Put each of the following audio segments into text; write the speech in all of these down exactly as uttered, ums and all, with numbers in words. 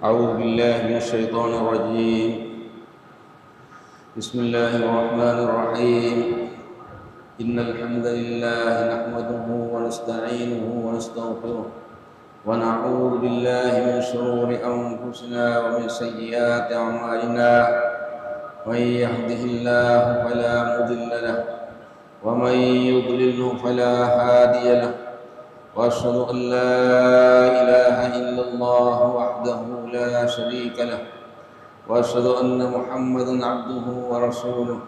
أعوذ بالله من الشيطان الرجيم. بسم الله الرحمن الرحيم. إن الحمد لله نحمده ونستعينه ونستغفره، ونعوذ بالله من شرور أنفسنا ومن سيئات أعمالنا. من يهده الله فلا مضل له، ومن يضلله فلا هادي له، وأشهد أن لا إله إلا الله وحده لا شريك له، وأشهد أن محمدا عبده ورسوله،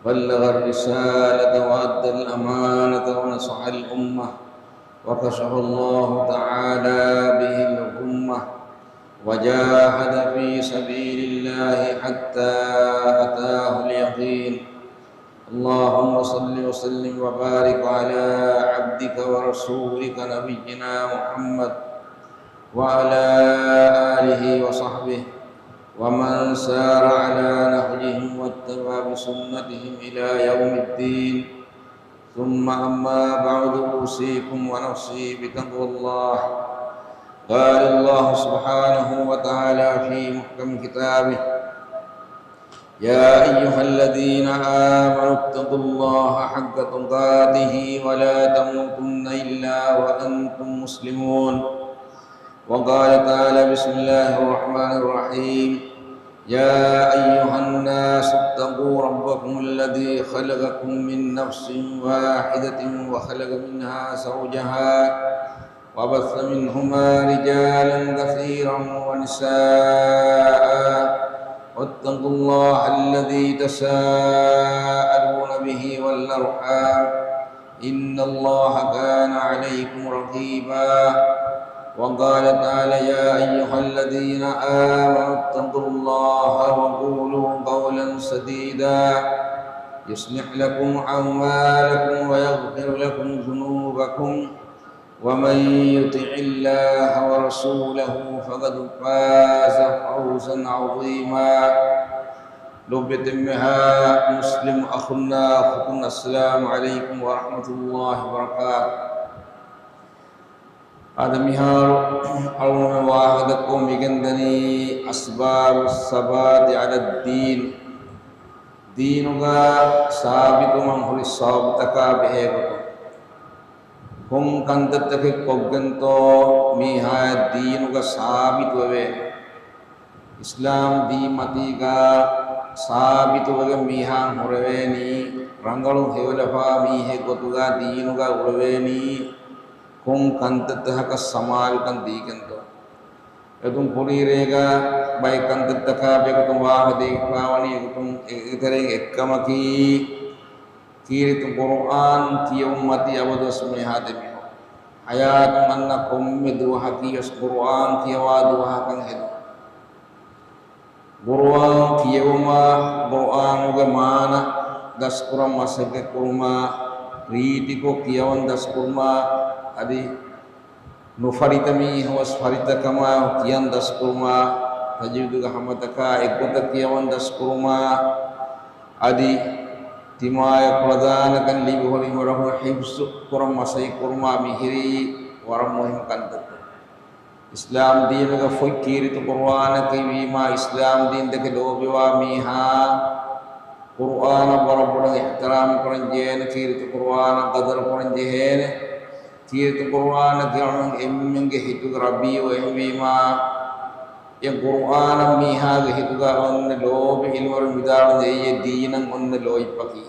بلغ الرسالة وأدى الأمانة ونصح الأمة، وكشف الله تعالى به الغمة، وجاهد في سبيل الله حتى أتاه اليقين. اللهم صل وسلم وبارك على عبدك ورسولك نبينا محمد وعلى آله وصحبه ومن سار على نهجهم واتبع بسنتهم إلى يوم الدين. ثم أما بعد، أوصيكم ونفسي بتقوى الله. قال الله سبحانه وتعالى في محكم كتابه: يا أيها الذين آمنوا اتقوا الله حق تقاته ولا تموتن إلا وأنتم مسلمون. وقال تعالى: بسم الله الرحمن الرحيم. يا أيها الناس اتقوا ربكم الذي خلقكم من نفس واحدة وخلق منها زوجها وبث منهما رجالا كثيرا ونساء، واتقوا الله الذي تساءلون به والأرحام، إن الله كان عليكم رقيبا. وقال تعالى: يا أيها الذين آمنوا اتقوا الله وقولوا قولا سديدا، يصلح لكم أعمالكم ويغفر لكم ذنوبكم، ومن يطع الله ورسوله فقد فاز فوزا عظيما. ލޯބިވެތި އެންމެހާ މުސްލިމް އަޚުންނާ އުޚުތުން، އައްސަލާމު ޢަލައިކުމް ވަރަޙްމަތުﷲި ވަބަރަކާތު. އަދި މިހާރު އަޅުގަނޑުމެން ވާހަކަދައްކަމުން މިގެންދަނީ أسباب الثبات على الدين، ދީނުގަ ސާބިތުވުމަށް ހުރި ސަބަބުތަކާ ބެހޭގޮތުން. ކޮން ކަންތައްތަކެއް ކޮށްގެންތޯ މީހާއަށް ދީނުގަ ސާބިތުވެވޭނެ؟ އިސްލާމް ދީންމަތީގަ ސާބިތުވެގެން މީހާ ހުރެވޭނީ، ރަނގަޅު ހެޔޮލަފާ މީހެއް ގޮތުގަ ދީނުގަ އުޅެވޭނީ، ކޮން ކަންތައްތަކަކަށް ސަމާލުކަން ދީގެންތޯ؟ އެދުން ކުރީރޭގަ ބައެއް ކަންތައްތަކާ ބެގޮތުން ވާހަކަ ދެއްކާވަނީ އެގޮތުން އެ-، އެތެރެއިން އެއްކަމަކީ، ކީރިތި ޤުރުއާން ކިޔެވުން މަތީ އަބަދުވެސް މީހާ ދެމިހުރި. ޙަޔާތުން އަންނަ ކޮންމެ ދުވަހަކީ ވެސް ޤުރުއާން ކިޔަވާ ދުވަހަކަށް ހެދުން. ޤުރުއާން ކިޔެވުމާ، ޤުރުއާނުގެ މާނަ ދަސްކުރަން މަސައްކަތް ކުރުމާ، ރީތިކޮށް ކިޔަވަން ދަސްކުރުމާ، އަދި ނުފަރިތަ މީހުން ވެސް ފަރިތަކަމާ ކިޔަން ދަސްކުރުމާ، ތަޖްވީދުގެ ހަމަތަކާ އެއްގޮތަށް ކިޔަވަން ދަސްކުރުމާ، އަދި ތިމާޔަށް ކުޅަދާނަކަން ލިބިހުރި އިބަރަށް ޙިފްޒު ކުރަން މަސައްކަތް ކުރުމާ، މިހިރީ ވަރަށް މުހިންމު ކަންތައްތައް. އިސްލާމް ދީނުގެ ފޮތް ކީރިތި ޤުރުއާނަކީ ވީމާ، އިސްލާމް ދީން ދެކެ ލޯބިވާ މީހާ ޤުރުއާނަށް ވަރަށް ބޮޑަށް އިޙްތިރާމް ކުރަން ޖެހޭނެ، ކީރިތި ޤުރުއާނަށް ޤަދަރު ކުރަން ޖެހޭނެ. ކީރިތި ޤުރުއާނަކީ އަޅުގަނޑު އެންމެންގެ ހިތުގެ ރަބީޢު އެހެންވީމާ، އެ ޤުރުއާނަށް މީހާގެ ހިތުގަ އޮންނަ ލޯބި އިންވަރު މިދާޅު ދެއްޔެ ދީނަށް އޮންނަ ލޯތްބަކީ.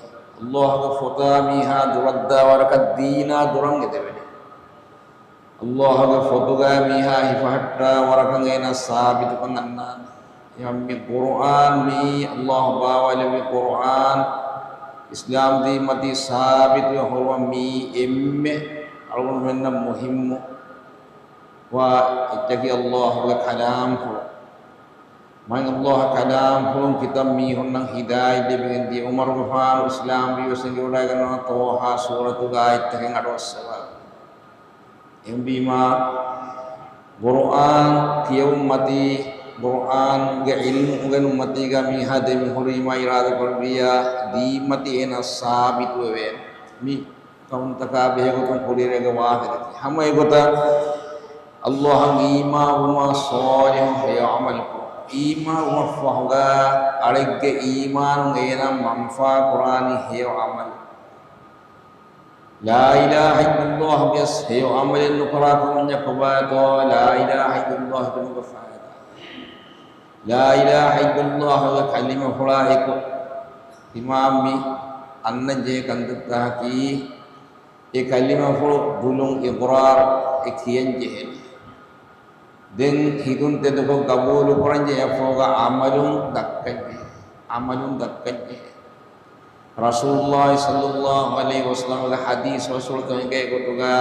ﷲ ގެ ފޮތާ މީހާ ދުރަށްދާ ވަރަކަށް ދީނާ ދުރަށް އެދެވެނެ. ﷲ ގެ ފޮތުގަ މީހާ ހިފަހައްޓާ ވަރަކަށް އޭނާ ސާބިތުކަން އަންނާނެ. އެހެން މި ޤުރުއާން މީ ﷲ ބާވާލެއްވި ޤުރުއާން، އިސްލާމް ދީން މަތީ ސާބިތުވެ ހުރުމަށް މީ އެންމެ އަޅުގަނޑުމެންނަށް މުހިއްމު ވާ އެއްޗަކީ ﷲ ގެ ކަލާމްފުޅު. މާތް ﷲ ގެ ކަލާމްފުޅުން ކިތައް މީހުންނަށް ހިދާޔަތް ލިބިގެން ދިޔަ. ޢުމަރުގެފާނު އިސްލާމް ވީވެސް އެނގިވަޑައިގަންނަވާ ޠާހާ ސޫރަތުގެ އާޔަތްތަކެއް އަޑުއައްސަވާ. އެހެންވީމާ، ޤުރުއާން ކިޔެވުން މަތީ، ޤުރުއާންގެ ޢިލްމު އުނގެނުން މަތީގަ މީހާ ދެމިހުރީމާ އިރާދަ ކުރެއްވިއްޔާ، ދީންމަތީ އޭނާ ސާބިތުވެވޭނެ. މި ކަމުންތަކާ ބެހޭގޮތުން ކުރީރޭގެ ވާހަކަ ދެއްކި. ހަމަ އެގޮތަށް ﷲ އަށް އީމާންވުމާ ޞާލިޙު ހެޔޮ ޢަމަލުކުރުން. އީމާންވުމަށްފަހުގަ އަޅެއްގެ އީމާނުން އޭނާ މަންފާ ކުރާނީ ހެޔޮ ޢަމަލު. ލާ އިލާހަ އިއްލައްލާހުގެ ހެޔޮ ޢަމަލެއް ނުކުރާ ކަމަށް ކޮބާތޯ ލާ އިލާހަ އިއްލައްލާހު ކުރުމުގެ ފާއިދާ؟ ލާ އިލާހަ އިއްލައްލާހުގެ ކަލިމަފުޅާ އެކު ތިމާމް މި އަންނަން ޖެހޭ ކަންތައްތަކަކީ، އެ ކަލިމަފުޅު ދުލުން އިޤްރާރު އެ ކިޔަން ޖެހޭނެ. ދެން ހިތުން ތެދުކޮށް ގަބޫލު ކުރަން ޖެހޭ ފަހުގަ ޢަމަލުން ދައްކަން ޖެހޭ. ޢަމަލުން ދައްކަން ޖެހޭ. ރަސޫލުﷲ ޞައްލައްލާހު ޢަލައިހި ވަސައްލަމަގެ ޙަދީޘް އުޞޫލުތަކުން އެނގޭ ގޮތުގަ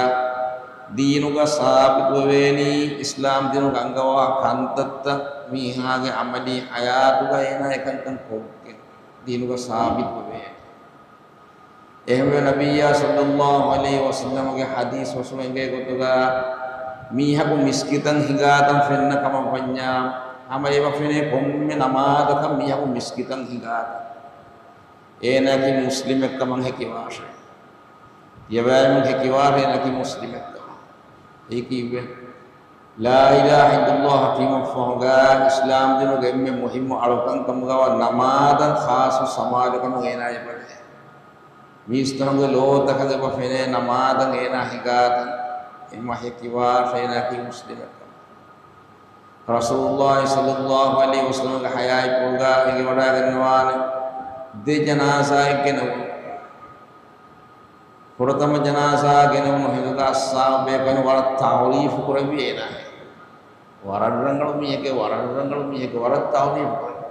ދީނުގަ ސާބިތުވެވޭނީ، އިސްލާމް ދީނުގަ އަންގަވާ ކަންތައްތައް މީހާގެ ޢަމަލީ ޙަޔާތުގަ އޭނާ އެކަންކަން ކޮށްގެން ދީނުގަ ސާބިތުވެވޭނީ. އެހެންވެ، ނަބިއްޔާ ޞައްލައްލާހު ޢަލައިހި ވަސައްލަމަގެ ޙަދީޘް އުޞޫލު އެނގޭ ގޮތުގަ މީހަކު މިސްކިތަށް ހިނގާތަން ފެންނަ ކަމަށް ވަންޏާ، ހަމަ އެބަ ފެނޭ ކޮންމެ ނަމާދަކަށް މީހަކު މިސްކިތަށް ހިނގާތަން، އޭނާއަކީ މުސްލިމެއްކަމަށް ހެކިވާށޭ. ތިޔަބައިމީހުން ހެކިވާށޭ އޭނާއަކީ މުސްލިމެއްކަމަށް. އެއީ ކީއްވެ؟ ލާ އިލާހަ އިއްލައްލާހު ކިޔުމަށްފަހުގަ އިސްލާމް ދީނުގެ އެންމެ މުހިއްމު އަޅުކަންކަމުގަވާ ނަމާދަށް ޚާއްޞަ ސަމާލުކަމުން އޭނާ އެބަދޭ. މީސްތަކުންގެ ލޯތަކަށް އެބަ ފެނޭ ނަމާދަށް އޭނާ ހިނގާތަން، އެމަ ހެކިވާށޭ އޭނާއަކީ މުސްލިމެއްކަމަށް. ރަސޫލުﷲ ޞައްލައްލާހު ޢަލައިހި ވަސައްލަމަގެ ޙަޔާތްޕުޅުގަ އެނގިވަޑައިގަންނަވާނެ، ދެ ޖަނާޒާއެއް ގެނެވުނު. ފުރަތަމަ ޖަނާޒާ ގެނެވުނު ހިނދުގަ އަޞްޙާބު ބޭކަލުން ވަރަށް ތަޢުރީފު ކުރެއްވި އޭނާ. ވަރަށް ރަނގަޅު މީހެކޭ، ވަރަށް ރަނގަޅު މީހެކޭ، ވަރަށް ތަޢުރީފު ކުރެއްވި.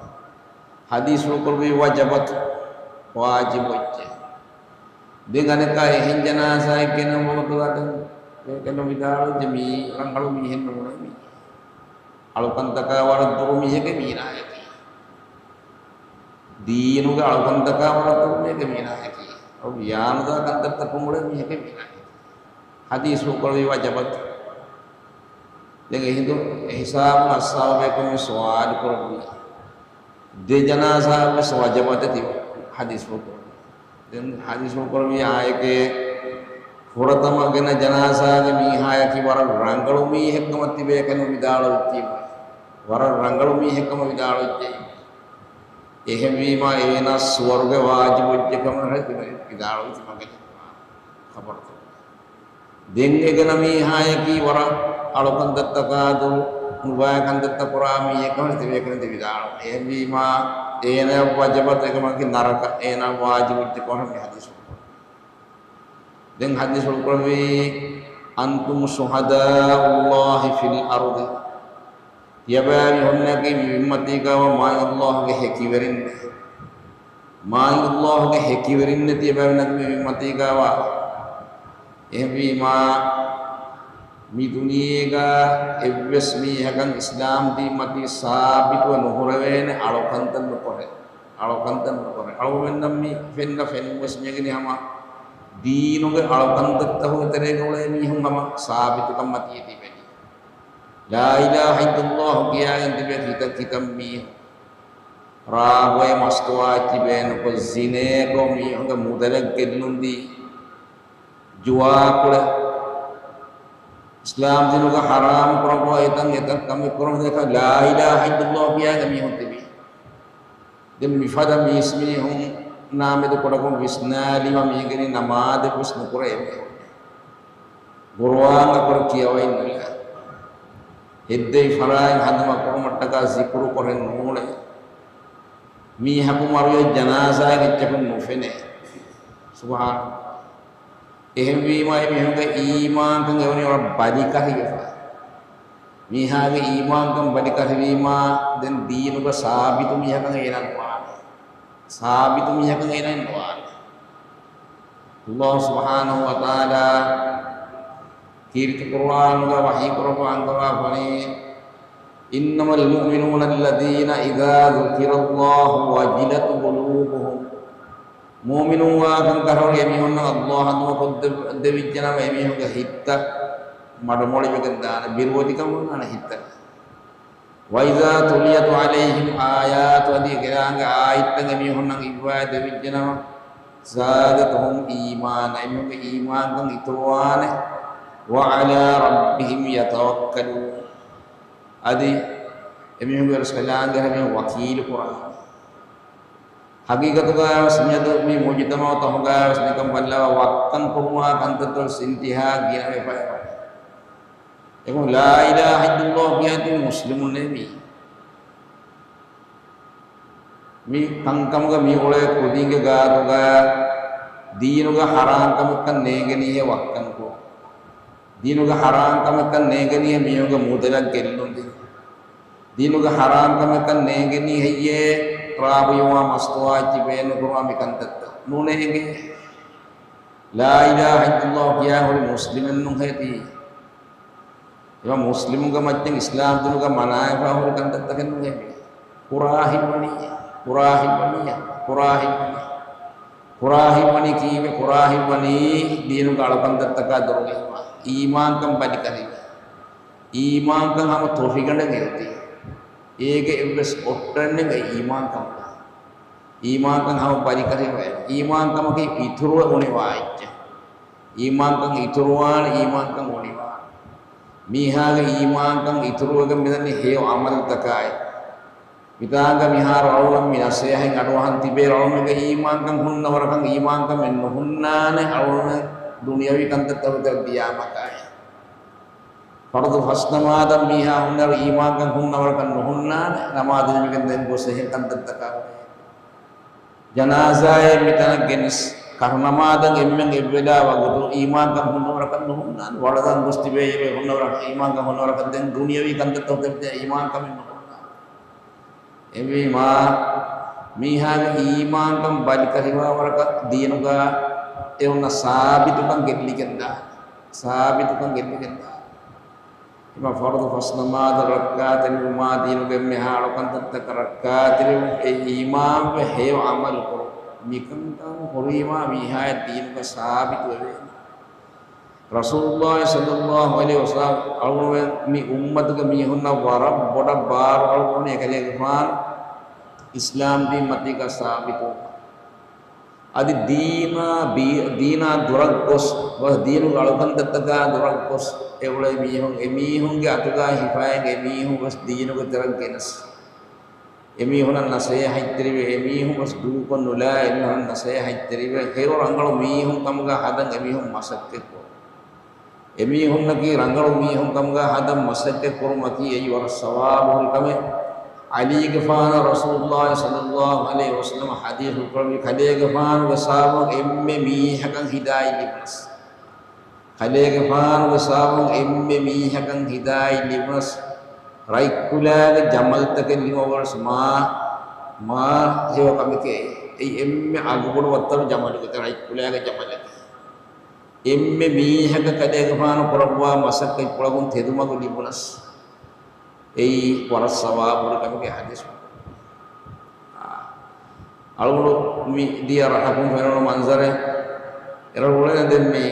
ޙަދީޘްފުޅު ކުރެއްވީ ވަޖަބަތު، ވާޖިބު އެއްޗެއް. ދެން އަނެއްކާ އެހެން ޖަނާޒާއެއް ގެނެވުމުގަ ބޭކަލުން ވިދާޅުވެއްޖެ މީ ރަނގަޅު މީހެއް ނޫނޭ މީ. އަޅުކަންތަކާ ވަރަށް ދުރު މީހެކޭ މީނާއަކީ. ދީނުގެ އަޅުކަންތަކާ ވަރަށް ދުރު މީހެކޭ މީނާއަކީ. އަޅު ވިޔާނުދާ ކަންތައްތަކުން އުޅޭ މީހެކޭ މީނާއަކީ. ޙަދީޘްފުޅު ކުރެއްވީ ވަޖަބަތު. ދެން އެހިނދު އެހިސާބުން އަޞްޙާބު ބޭކަލުން ސުވާލު ކުރެއްވި. ދެ ޖަނާޒާ ވެސް ވަޖަބަތޭ ތިބި ޙަދީޘްފުޅު ކުރެއްވި. ދެން ޙަދީޘްފުޅު ކުރެއްވި އާއެކޭ، ފުރަތަމަ ގެނަ ޖަނާޒާގެ މީހާއަކީ ވަރަށް ރަނގަޅު މީހެއްކަމަށް ތިބޭކަލުން ވިދާޅުވިއްޖެ. ވަރަށް ރަނގަޅު މީހެއްކަމަށް ވިދާޅުވިއްޖެ. އެހެންވީމާ އޭނާ ސުވަރުގެ ވާޖިބު އެއްޗެއްކަމަށް ވިދާޅުވި މަގެއް ޚަބަރުތައް. ދެން އެގަނަ މީހާޔަކީ ވަރަށް އަޅުކަންތައްތަކާ ދުރު ނުބައި ކަންތައްތައް ކުރާ މީހެއްކަމަށް ތިބޭކަލުން ވިދާޅުވި. އެހެންވީމާ އޭނާ ވަޖަބަތު އެކަމަކީ ނަރަކަ، އޭނާ ވާޖިބު އެއްޗެއްކަމަށް މި ޙަދީޘް ކުރަނީ. ދެން ޙަދީޘްފުޅު ކުރެއްވީ، أنتم شهداء الله في الأرض. ތިޔަބައިމީހުންނަކީ މި ބިންމަތީގަވާ މާތް ﷲ ގެ ހެކިވެރިންނޭ. މާތް ﷲ ގެ ހެކިވެރިންނޭ ތިޔަބައިމީހުންނަކީ މި ބިންމަތީގަވާ. އެހެންވީމާ، މި ދުނިޔޭގަ އެއްވެސް މީހަކަށް އިސްލާމް ދީން މަތީ ސާބިތުވެ ނުހުރެވޭނެ އަޅުކަންތައް ނުކުރެ. އަޅުކަންތައް ނުކުރެ. އަޅުގަނޑުމެންނަށް މި ފެންނަ ފެނުން ވެސް މިއަންނަނީ ހަމަ ދީނުގެ އަޅުކަންތައްތަކުގެ ތެރޭގަ އުޅޭ މީހުން ހަމަ ސާބިތުކަން މަތީ ތިބެނީ. ލާ އިލާހަ އިއްލައްލާހު ކިޔާގެން ތިބޭ ކިތައް ކިތައް މީހުން. ރާގު އޮތް މަސްތުވާ އެއްޗިހި ބޭނުންކޮށް، ޒިނޭކޮށް، މީހުންގެ މުދަލަށް ގެއްލުންދީ، ޖުވާކުޅެ، އިސްލާމް ދީނުގަ ޙަރާމް ކުރައްވާ އެތަން އެތަން ކަމެއް ކުރަމުން ދެކެ ލާ އިލާހަ އިއްލައްލާހު ކިޔާގެން މީހުން ތިބީ. ދެން މިފަދަ މީސްމީހުންނާ މެދު ކުޑަކޮށް ވިސްނާލީމަ މީގެނީ ނަމާދެއް ވެސް ނުކުރޭ އެމީހުން. ޤުރުއާން އަކުރެއް ކިޔަވައި ނުލާ. ހެއްދެވި ފަރާތް ހަނދުމަ ކުރުމަށްޓަކާ ޒިކުރު ކުރެއް ނޫޅޭ. މީހަކު މަރުވި ޖަނާޒާއެއް އެއްޗަކުން ނުފެނޭ. ސުބްޙާނަﷲ. އެހެންވީމާ އެމީހުންގެ އީމާންކަން އެވަނީ ވަރަށް ބަލިކަށިވެފަ. މީހާގެ އީމާންކަން ބަލިކަށިވީމާ، ދެން ދީނުގަ ސާބިތު މީހަކަށް އޭނާ ނުވާނެ. ސާބިތު މީހަކަށް އޭނާ ނުވާނެ. ﷲ ސުބްޙާނަހޫ ވަތަޢާލާ ކީރިތި ޤުރުއާނުގަ ވަޙީ ކުރައްވާ އަންގަވާފަނީ، إنما المؤمنون الذين إذا ذكر الله وجلت قلوبهم. މުއުމިނުން ވާކަން ކަށަވަރު އެމީހުންނަށް ﷲ ހަނދުމަކޮށްދެ-، ދެވިއްޖެނަމަ އެމީހުންގެ ހިތްތައް މަޑުމޮޅިވެގެން ދާނެ، ބިރުވެތިކަން އޮންނާނެ ހިތަށް. وإذا تليت عليهم آياته، އަދި ގިރާނގެ އާޔަތްތައް އެމީހުންނަށް އިއްވާ ދެވިއްޖެނަމަ، زادتهم إيمانا، އެމީހުންގެ އީމާންކަން އިތުރުވާނެ. وعلى ربهم يتوكلون. އަދި އެމީހުންގެ ރަސްކަލާނގެ ހަމަ ވަކީލު ކުރާ. ހަގީގަތުގަ ވެސް މިއަދު މި މުޖުތަމަޢުތަކުގަ ވެސް ނިކަން ބައްލަވާ ވައްކަން ކުރުމާ ކަންތައްތައް ވެސް އިންތިހާ ގިނަވެފައިވަނީ. އެކު لا إله إلا الله ކިޔާތީ މުސްލިމުންނޭ މީ. މި ކަންކަމުގަ މި އުޅޭ ކުދިންގެ ގާތުގަ ދީނުގަ ޙަރާން ކަމެއްކަން ނޭނގެނީހޭ ވައްކަންކޮށް. ދީނުގަ ޙަރާން ކަމެއްކަން ނޭނގެނީހޭ މީހުންގެ މޫދަލަށް ގެއްލުން ދިނުން. ދީނުގަ ޙަރާން ކަމެއްކަން ނޭނގެނީ ހެއްޔޭ؟ ރާބިޔުވާ މަސްތުވާ އެއްޗި ބޭނުން ކުރުމާ މި ކަންތައްތައް ނުނޭނގެ. لا إله إلا الله ކިޔާ ހުރި މުސްލިމެއްނު ހޭތީ. އެވަ މުސްލިމުންގެ މައްޗަށް އިސްލާމް ދީނުގަ މަނާވެފަ ހުރި ކަންތައްތަކެއް ނުހޭ މީ. ކުރާހިތްވަނީ، ކުރާހިތްވަނީ، ކުރާހިތްވަނީ. ކުރާހިތްވަނީ ކީއްވެ؟ ކުރާހިތްވަނީ ދީނުގެ އަޅުކަންތައްތަކާ ދުރުގައިވާ އީމާންކަން ބަލިކަށިވެ. އީމާންކަން ހަމަ ތޮށިގަނޑެއް އެއޮތީ. އޭގެ އެއްވެސް އޮއްޓަންނެއް އީމާންކަމުގަ. އީމާންކަން ހަމަ ބަލިކަށިވެ. އީމާންކަމަކީ އިތުރުވެ އުނިވާ އެއްޗެއް. އީމާންކަން އިތުރުވާނެ، އީމާންކަން އުނިވާނެ. މީހާގެ އީމާންކަން އިތުރުވެގެން މިދަނީ ހެޔޮ ޢަމަލުތަކާއި. މިތާނގަ މިހާރު އަޅުގަނޑު މި ނަސޭހަތް އަޑުއަހަން ތިބޭ އަޅުގަނޑުގެ އީމާންކަން ހުންނަވަރަކަށް އީމާންކަމެއް ނުހުންނާނެ އަޅުގަނޑު ދުނިޔަވީ ކަންތައްތަކުގެ ދިޔާމަކާއި. ފަރުޟު ފަސް ނަމާދަށް މީހާ ހުންނަވަރު އީމާންކަން ހުންނަވަރަކަށް ނުހުންނާނެ، ނަމާދު ނިމިގެން ދެން ގޮސް އެހެން ކަންތައްތަކާ ވެ. ޖަނާޒާއެއް މިތަނަށް ގެނެސް، ކަށު ނަމާދަށް އެންމެން އެއްވެލާ ވަގުތު އީމާންކަން ހުންނަވަރަކަށް ނުހުންނާނެ، ވަޅުދަން ގޮސް ތިބޭ އެވެ ހުންނަވަރަކަށް އީމާންކަން ހުންނަވަރަކަށް ދެން ދުނިޔަވީ ކަންތައްތަކުގެ އީމާންކަމެއް ނުހުންނާނެ. އެހެންވީމާ، މީހާގެ އީމާންކަން ބަލިކަށިވާވަރަކަށް ދީނުގަ އެ ހުންނަ ސާބިތުކަން ގެއްލިގެންދާ، ސާބިތުކަން ގެއްލިގެންދާ. އެމަ ފަރުޟު ފަސް ނަމާދަށް ރައްކާތެރިވުމާ ދީނުގެ އެންމެހާ އަޅުކަންތައްތަކަށް ރައްކާތެރިވުން އެ އީމާންވެ ހެޔޮ ޢަމަލު ކުރުން. މިކަންކަން ކުރީމާ މީހާޔަށް ދީނުގަ ސާބިތުވެވޭނެ. ރަސޫލުﷲ ޞައްލަﷲ ޢަލައިހި ވަސައްލަމަ އަޅުގަނޑުމެން މި އުއްމަތުގެ މީހުންނަށް ވަރަށް ބޮޑަށް ބާރު އަޅުގަނޑު އެކަލޭގެފާނު އިސްލާމް ދީން މަތީގަ ސާބިތުވުމަށް. އަދި ދީނާ ބީ-، ދީނާ ދުރަށް ގޮސް، ދީނުގެ އަޅުކަންތައްތަކާ ދުރަށް ގޮސް އެ އުޅޭ މީހުން، އެ މީހުންގެ އަތުގައި ހިފައިގެން އެ މީހުން ވެސް ދީނުގެ ތެރަށް ގެނެސް. އެމީހުނަށް ނަސޭހަތްތެރިވެ، އެމީހުން ވެސް ދޫކޮށް ނުލާ، އެމީހުން ނަސޭހަތްތެރިވެ، ހެޔޮ ރަނގަޅު މީހުން ކަމުގަ ހަދަން އެމީހުން މަސައްކަތްކޮށް. އެމީހުންނަކީ ރަނގަޅު މީހުން ކަމުގަ ހަދަން މަސައްކަތް ކުރުމަކީ އެއީ ވަރަށް ސަވާބު ހުރި ކަމެއް. ޢަލީގެފާނަށް ރަސޫލުﷲ ޞައްލަﷲ ޢަލައިހި ވަސައްލަމަ ޙަދީޘް ކުރައްވި ކަލޭގެފާނުގެ ސަބަބުން އެންމެ މީހަކަށް ހިދާޔަތް ލިބުނަސް. ކަލޭގެފާނުގެ ސަބަބުން އެންމެ މީހަކަށް ހިދާޔަތް ލިބުނަސް، ރަތްކުލާގެ ޖަމަލުތަކެއް ލިބުން ވަރަށް މާ، މާ ހެޔޮ ކަމެކޭ. އެއީ އެންމެ އަގުބޮޑު ވައްތަރު ޖަމަލުގެ، ރަތްކުލާގެ ޖަމަލެކޭ. އެންމެ މީހަކަށް ކަލޭގެފާނު ކުރައްވާ މަސައްކަތްޕުޅަކުން ތެދުމަގު ލިބުނަސް، އެއީ ވަރަށް ސަވާބު ހުރި ކަމެކޭ ޙަދީޘް. އާ. އަޅުގަނޑު މި ދިޔަ ރަށަކުން ފެނުނު މަންޒަރެއް އެރަށް އުޅޭ ދެން މި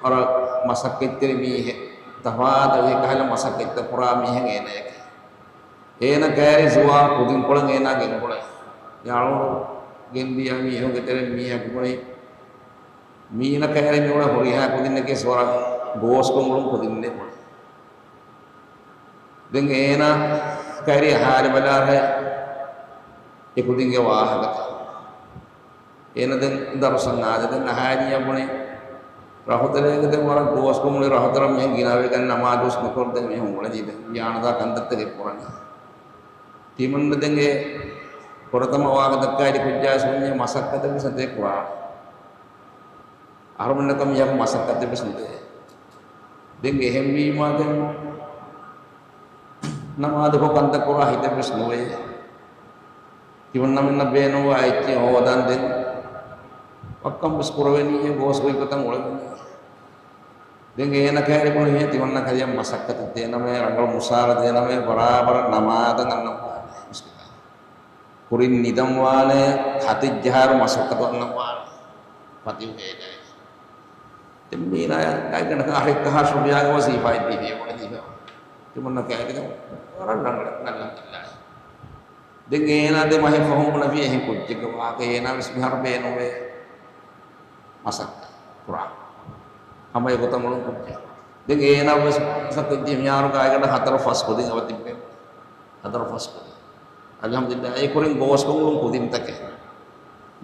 ވަރަށް މަސައްކަތްތެރި މީހެއް، ތަފާތު އެކަހަލަ މަސައްކަތްތައް ކުރާ މީހެއް އޭނަޔަކީ. އޭނަ ކައިރި ޒުވާން ކުދިންކޮޅެއް އޭނާ ގެންގުޅޭ. އަޅުގަނޑު ގެންދިޔަ މީހުންގެ ތެރެއިން މީހަކު ބުނި، މީނަ ކައިރި މި އުޅޭ ހުރިހާ ކުދިންނަކީ ވަރަށް ގޯސްކޮށް އުޅުނު ކުދިންނޭ ބުނި. ދެން އޭނާ ކައިރި އަހާލި ބަލާށޭ އެ ކުދިންގެ ވާހަކަތައް. އޭނަ ދެން ދަރުސަށް އާދެ. ދެން އަހާލިއްޔާ ބުނި، ރަހުތެރޭގަ ދެން ވަރަށް ގޯސްކޮށް އުޅި ރަހުތެރަށް މިހެން ގިނަވެގެން ނަމާދުވެސް ނުކުރަން ދެން މީހުން އުޅެނީ ދެން ވިޔާނުދާ ކަންތައްތަކެއް ކުރަނީ. ތިމަންނަ ދެން އެ ފުރަތަމަ ވާހަކަ ދައްކާލި ކުއްޖާ ސުންޏެ މަސައްކަތެއް ވެސް ނެތޭ ކުރާނެ. އަހަރުމެންނަކަށް މިހާރު މަސައްކަތެއް ވެސް ނުދޭ. ދެން އެހެންވީމާ ދެން ނަމާދުކޮށް ކަންތައް ކުރާ ހިތެއް ވެސް ނުވޭ. ތިމަންނަމެންނަށް ބޭނުންވާ އެއްޗެއް ހޯދަން ދެން ވައްކަން ވެސް ކުރެވެނީ ގޯސް ގޮތްގޮތަށް އުޅެވެނީ. ދެން އޭނަ ކައިރި ބުނި ތިމަންނަ ކަލެއަށް މަސައްކަތެއް ދޭނަމޭ، ރަނގަޅު މުސާރަ ދޭނަމޭ، ބަރާބަރަށް ނަމާދަށް އަންނަންވާނެ މިސްކިތަށް. ކުރިން ނިދަން ވާނެ، ހަތެއް ޖަހާއިރު މަސައްކަތު އަންނަން ވާނެ. ފަތިހު ހޭލައި. ދެން މީނާޔަށް ގާތްގަނޑަކަށް އަހަރެއްކަހާ ޝުކުރިޔާގެ ވަޒީފާއެއް ދީފި އެބަ ދީފި. ތިމަންނަ ކައިރިގަ ވަރަށް ރަނގަޅަށް ނައްލަން ދިއްލާ. ދެން އޭނާ ދެ މަހެއް ފަހުން ބުނެފި އެހެން ކުއްޖެއްގެ ވާހަކަ އޭނާ ވެސް މިހާރު ބޭނުންވޭ މަސައްކަތް ކުރާ. ހަމަ އެގޮތަށް އުޅުނު ކުއްޖެއް. ދެން އޭނާ ވެސް މަސައްކަތް ޖެހި މިހާރު ގާތްގަނޑަށް ހަތަރު ފަސް ކުދިން އެބަ ތިއްބެވި. ހަތަރު ފަސް ކުދިން. އަލްޙަމްދުލިއްލާހް. އެ ކުރިން ގޯސް ބަނގުޅުން ކުދިންތަކެއް.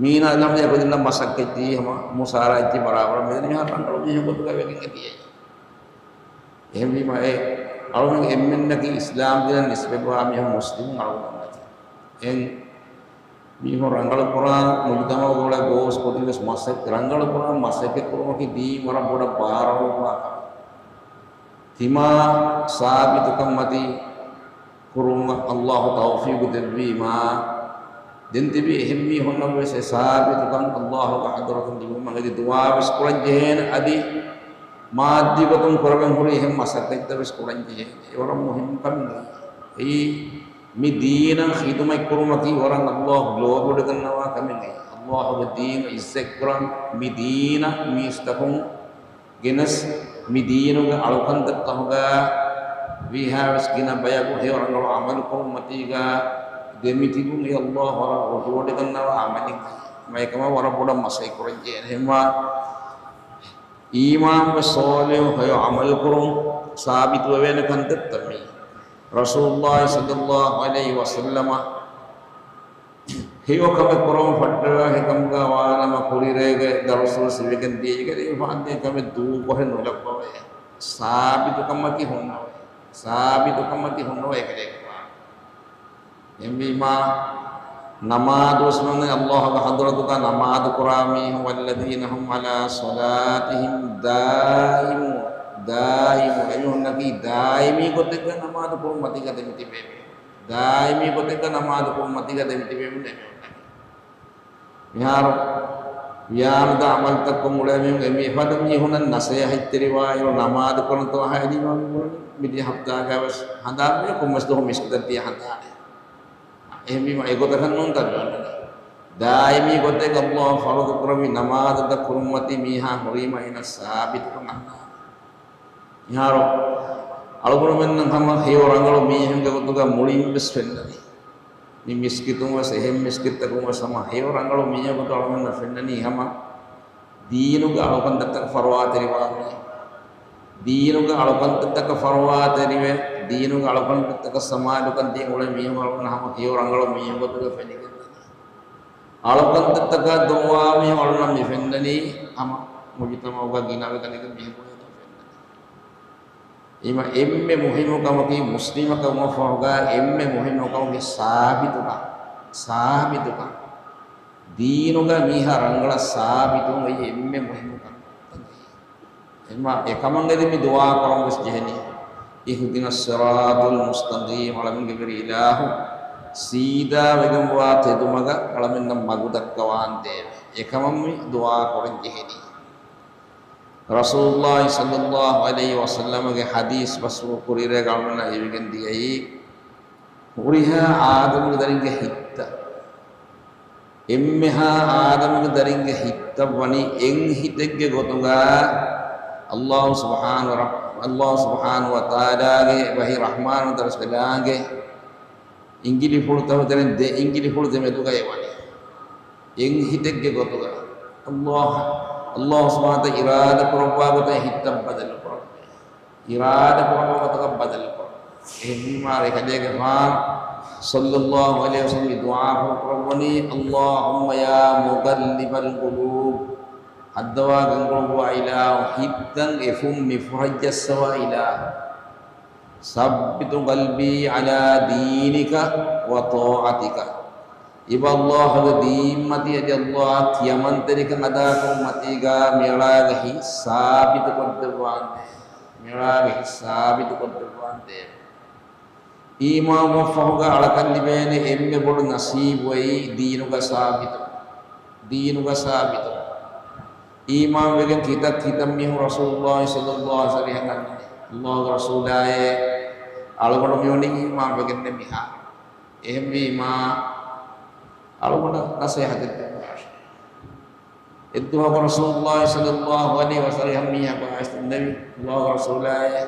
މީނާ އަލްޙަމްދުލިއްލާހް ކުދިންނަށް މަސައްކަތް ޖެހި ހަމަ މުސާރަ އެއްޗެއް ބަރާބަރަށް މިދަނީ މިހާރު ރަނގަޅު މީހުން ގޮތުގަ ވެގެން އެ ދިޔައީ. އެހެންވީމަ އެ އަޅުގަނޑު އެންމެންނަކީ އިސްލާމް ދީނަށް ނިސްބަތްވާ މީހުން، މުސްލިމުން އަޅުގަނޑަކީ. އެން މީހުން ރަނގަޅު ކުރާން މުޖުތަމަޢުގެ އުޅޭ ގޯސް ކުދިން ވެސް މަސައް-، ރަނގަޅު ކުރާން މަސައްކަތް ކުރުމަކީ ދީން ވަރަށް ބޮޑަށް ބާރުއްވާ ކަމެއް. ތިމާ ސާބިތުކަން މަތީ ކުރުމަށް އައްލާހު ތައުފީގު ދެއްވީމާ، ދެން ތިބި އެހެން މީހުންނަށް ވެސް އެ ސާބިތުކަން އައްލާހުގެ ޙަޟްރަތުން ލިބުމަށް އެދި ދުޢާ ވެސް ކުރަން ޖެހޭނެ. އަދި މާއްދީ ގޮތުން ކުރެވެން ހުރި އެހެން މަސައްކަތްތައް ވެސް ކުރަން ޖެހޭނެ. އެ ވަރަށް މުހިއްމު ކަމެއް. އެއީ މި ދީނަށް ޚިދުމަތް ކުރުމަކީ ވަރަށް އައްލާހު ލޯބިވެގަންނަވާ ކަމެއް. އައްލާހުގެ ދީން އިއްޒަތްކުރަން، މި ދީނަށް މީސްތަކުން ގެނެސް، މި ދީނުގެ އަޅުކަންތައްތަކުގަ ވީހާވެސް ގިނަ ބަޔަކު ހެޔޮ ރަނގަޅު ޢަމަލު ކުރުން މަތީގަ ދެމިތިބުން އެ އައްލާހު ވަރަށް ލޯބިވެގަންނަވާ ޢަމަލެއް. އެކަމަށް ވަރަށް ބޮޑަށް މަސައްކަތް ކުރަން ޖެހޭނެ. އެހެންވާ އީމާންވެ ޞާލިޙު ހެޔޮ ޢަމަލު ކުރުން ސާބިތުވެވޭނެ ކަންތައްތައް މީ. ރަސޫލުﷲ ޞައްލަﷲ ޢަލައިހި ވަސައްލަމަ ހެޔޮ ކަމެއް ކުރަމުން ފައްޓަވާ ހިކަމުގަ ވާނަމަ ކުރިރޭގެ ދަރުސުވެސް ވެގެން ދިޔައީގެ އެފާންދޭ ކަމެއް ދޫކޮށެއް ނުލައްވަވޭ. ސާބިތުކަމަކީ ހުންނަވައެއް. ސާބިތުކަމަކީ ހުންނަވަ އެކަލޭގެފާނު. އެހެންވީމާ، ނަމާދު ވެސް މަން އައްލާހުގެ ޙަޟްރަތުގަ ނަމާދު ކުރާ މީހުން، والذين هم على صلاتهم دائمون، ދާއިމު، އެމީހުންނަކީ ދާއިމީ ގޮތެއްގަ ނަމާދު ކުރުން މަތީގަ ދެމިތިބޭ. ދާއިމީ ގޮތެއްގަ ނަމާދު ކުރުން މަތީގަ ދެމިތިބޭ މީހުން އެމީހުންނަކީ. މިހާރު ވިޔާނުދާ ޢަމަލުތައް ކޮށް އުޅޭ މީހުން އެމީ އެފަދަ މީހުނަށް ނަސޭހަތްތެރިވާއިރު، ނަމާދު ކުރަންތޯ އަހައިލީމާ މި ބުނަނީ މިދިޔަ ހަފްތާގަ ވެސް ހަނދާންވެ ކޮންމެސް ދުވަހު މިސްކިތަށް ދިޔަ ހަނދާނެ. އެހެންވީމަ އެގޮތަކަށް ނޫން ތަން ދާއިމީ ގޮތެއް އައްލާހު ފަރުޟު ކުރެއްވި ނަމާދުތައް ކުރުންމަތީ މީހާ ހުރީމަ އޭނަ ސާބިތުކަން އަންނާނެ. މިހާރު އަޅުގަނޑުމެންނަށް ހަމަ ހެޔޮ ރަނގަޅު މީހެއްގެ ގޮތުގަ މުޅިން ވެސް ފެންނަނީ. މި މިސްކިތުން ވެސް އެހެން މިސްކިތްތަކުން ވެސް ހަމަ ހެޔޮ ރަނގަޅު މީހެއްގެ ގޮތުގަ އަޅުގަނޑަށް ފެންނަނީ ހަމަ ދީނުގެ އަޅުކަންތައްތަކަށް ފަރުވާތެރިވާ މީހެއް. ދީނުގެ އަޅުކަންތައްތަކަށް ފަރުވާތެރިވެ، ދީނުގެ އަޅުކަންތައްތަކަށް ސަމާލުކަން ދީ އުޅޭ މީހުން އަޅުގަނޑަށް ހަމަ ހެޔޮ ރަނގަޅު މީހެއްގެ ގޮތުގަ ފެނިގެންދަނީ. އަޅުކަންތައްތަކަށް ދުންވާ މީހުން އަޅުގަނޑަށް މި ފެންނަނީ ހަމަ މުޖުތަމަޢުގަ ގިނަވެގަނެގެން މީހުން ގޮތަށް ފެންނަނީ. އެހެންވީމަ އެންމެ މުހިއްމު ކަމަކީ މުސްލިމަކަށް ވުމަށްފަހުގަ އެންމެ މުހިއްމު ކަމަކީ ސާބިތުކަން. ސާބިތުކަން. ދީނުގަ މީހާ ރަނގަޅަށް ސާބިތުވުން އެއީ އެންމެ މުހިއްމު ކަންތައް. އެހެންވީމަ އެކަމަށް އެދި މި ދުޢާ ކުރަން ވެސް ޖެހެނީ. اهدنا الصراط المستقيم، އަޅަމެންގެ ވެރި އިލާހު ސީދާ ވެގެންވާ ތެދުމަގަށް އަޅަމެންނަށް މަގު ދައްކަވާންދޭވެ. އެކަމަށް މި ދުޢާ ކުރަން ޖެހެނީ. ރަސޫލުﷲ ޞައްލަﷲ ޢަލައިހި ވަސައްލަމަގެ ޙަދީޘް ބަސްފުޅު ކުރިއަރައިގަ އަޅުގަނޑަށް އިވިގެން ދިޔައީ، ހުރިހާ އާދަމުގެ ދަރިންގެ ހިތްތައް، އެންމެހާ އާދަމުގެ ދަރިންގެ ހިތްތައް ވަނީ އެއް ހިތެއްގެ ގޮތުގަ އައްލާހު ސުބްޙާނަހު ރަ-، އައްލާހު ސުބްޙާނަހު ވަތަޢާލާގެ ވަޙީ ރަޙްމާނު ދަރަސް ވެލާނގެ އިނގިލިފުޅު ތަހުތެރެން ދެ އިނގިލިފުޅު ދެމެދުގައި ވަނީ. އެއް ހިތެއްގެ ގޮތުގަ އައްލާހު، އައްލާހު ސުބްޙާނަހު ވަތަޢާލާ އިރާދަ ކުރައްވާ ގޮތަށް ހިތްތައް ބަދަލު ކުރައްވޭ. އިރާދަ ކުރައްވާ ގޮތަކަށް ބަދަލު ކުރައްވޭ. އެހެންވީމާ އެކަލޭގެފާނު ޞައްލަﷲ ޢަލައިހި ވަސައްލަމަ ދުޢާފުޅު ކުރައްވަނީ، اللهم يا مقلب القلوب، ހައްދަވާ ގަންގޮޅުއްވާ އިލާހު، ހިތްތައް އެފުން މިފަހައްޖައްސަވާ އިލާހު. ثبت قلبي على دينك وطاعتك. އިބަ އައްލާހުގެ ދީންމަތީ އަދި އައްލާހަށް ކިޔަމަންތެރިކަން އަދާކުރުންމަތީގަ މިއަޅާގެ ހިތް ސާބިތުކޮށްދެއްވާނދޭ. މިއަޅާގެ ހިތް ސާބިތުކޮށްދެއްވާނދޭ. އީމާންވުމަށްފަހުގަ އަޅަކަށް ލިބޭނެ އެންމެ ބޮޑު ނަސީބު އެއީ ދީނުގަ ސާބިތު. ދީނުގަ ސާބިތު. އީމާންވެގެން ކިތައް ކިތައް މީހުން ރަސޫލުﷲ ޞައްލަﷲ ޢަލައިހި ވަސައްލަމަ އަންނަނީ. އައްލާހުގެ ރަސޫލާއޭ، އަޅުގަނޑު މިވަނީ އީމާންވެގެންނޭ މިހާރު. އެހެންވީމާ، އަޅުގަނޑަށް ނަސޭހަތެއް ދެއްވާށޭ. އެއްދުވަހަކު ރަސޫލުﷲ ޞައްލަﷲ ޢަލައިހި ވަސައްލަމަ ހަމަ މީހަކު އައިސް ދެންނެވި، އައްލާހުގެ ރަސޫލާއޭ،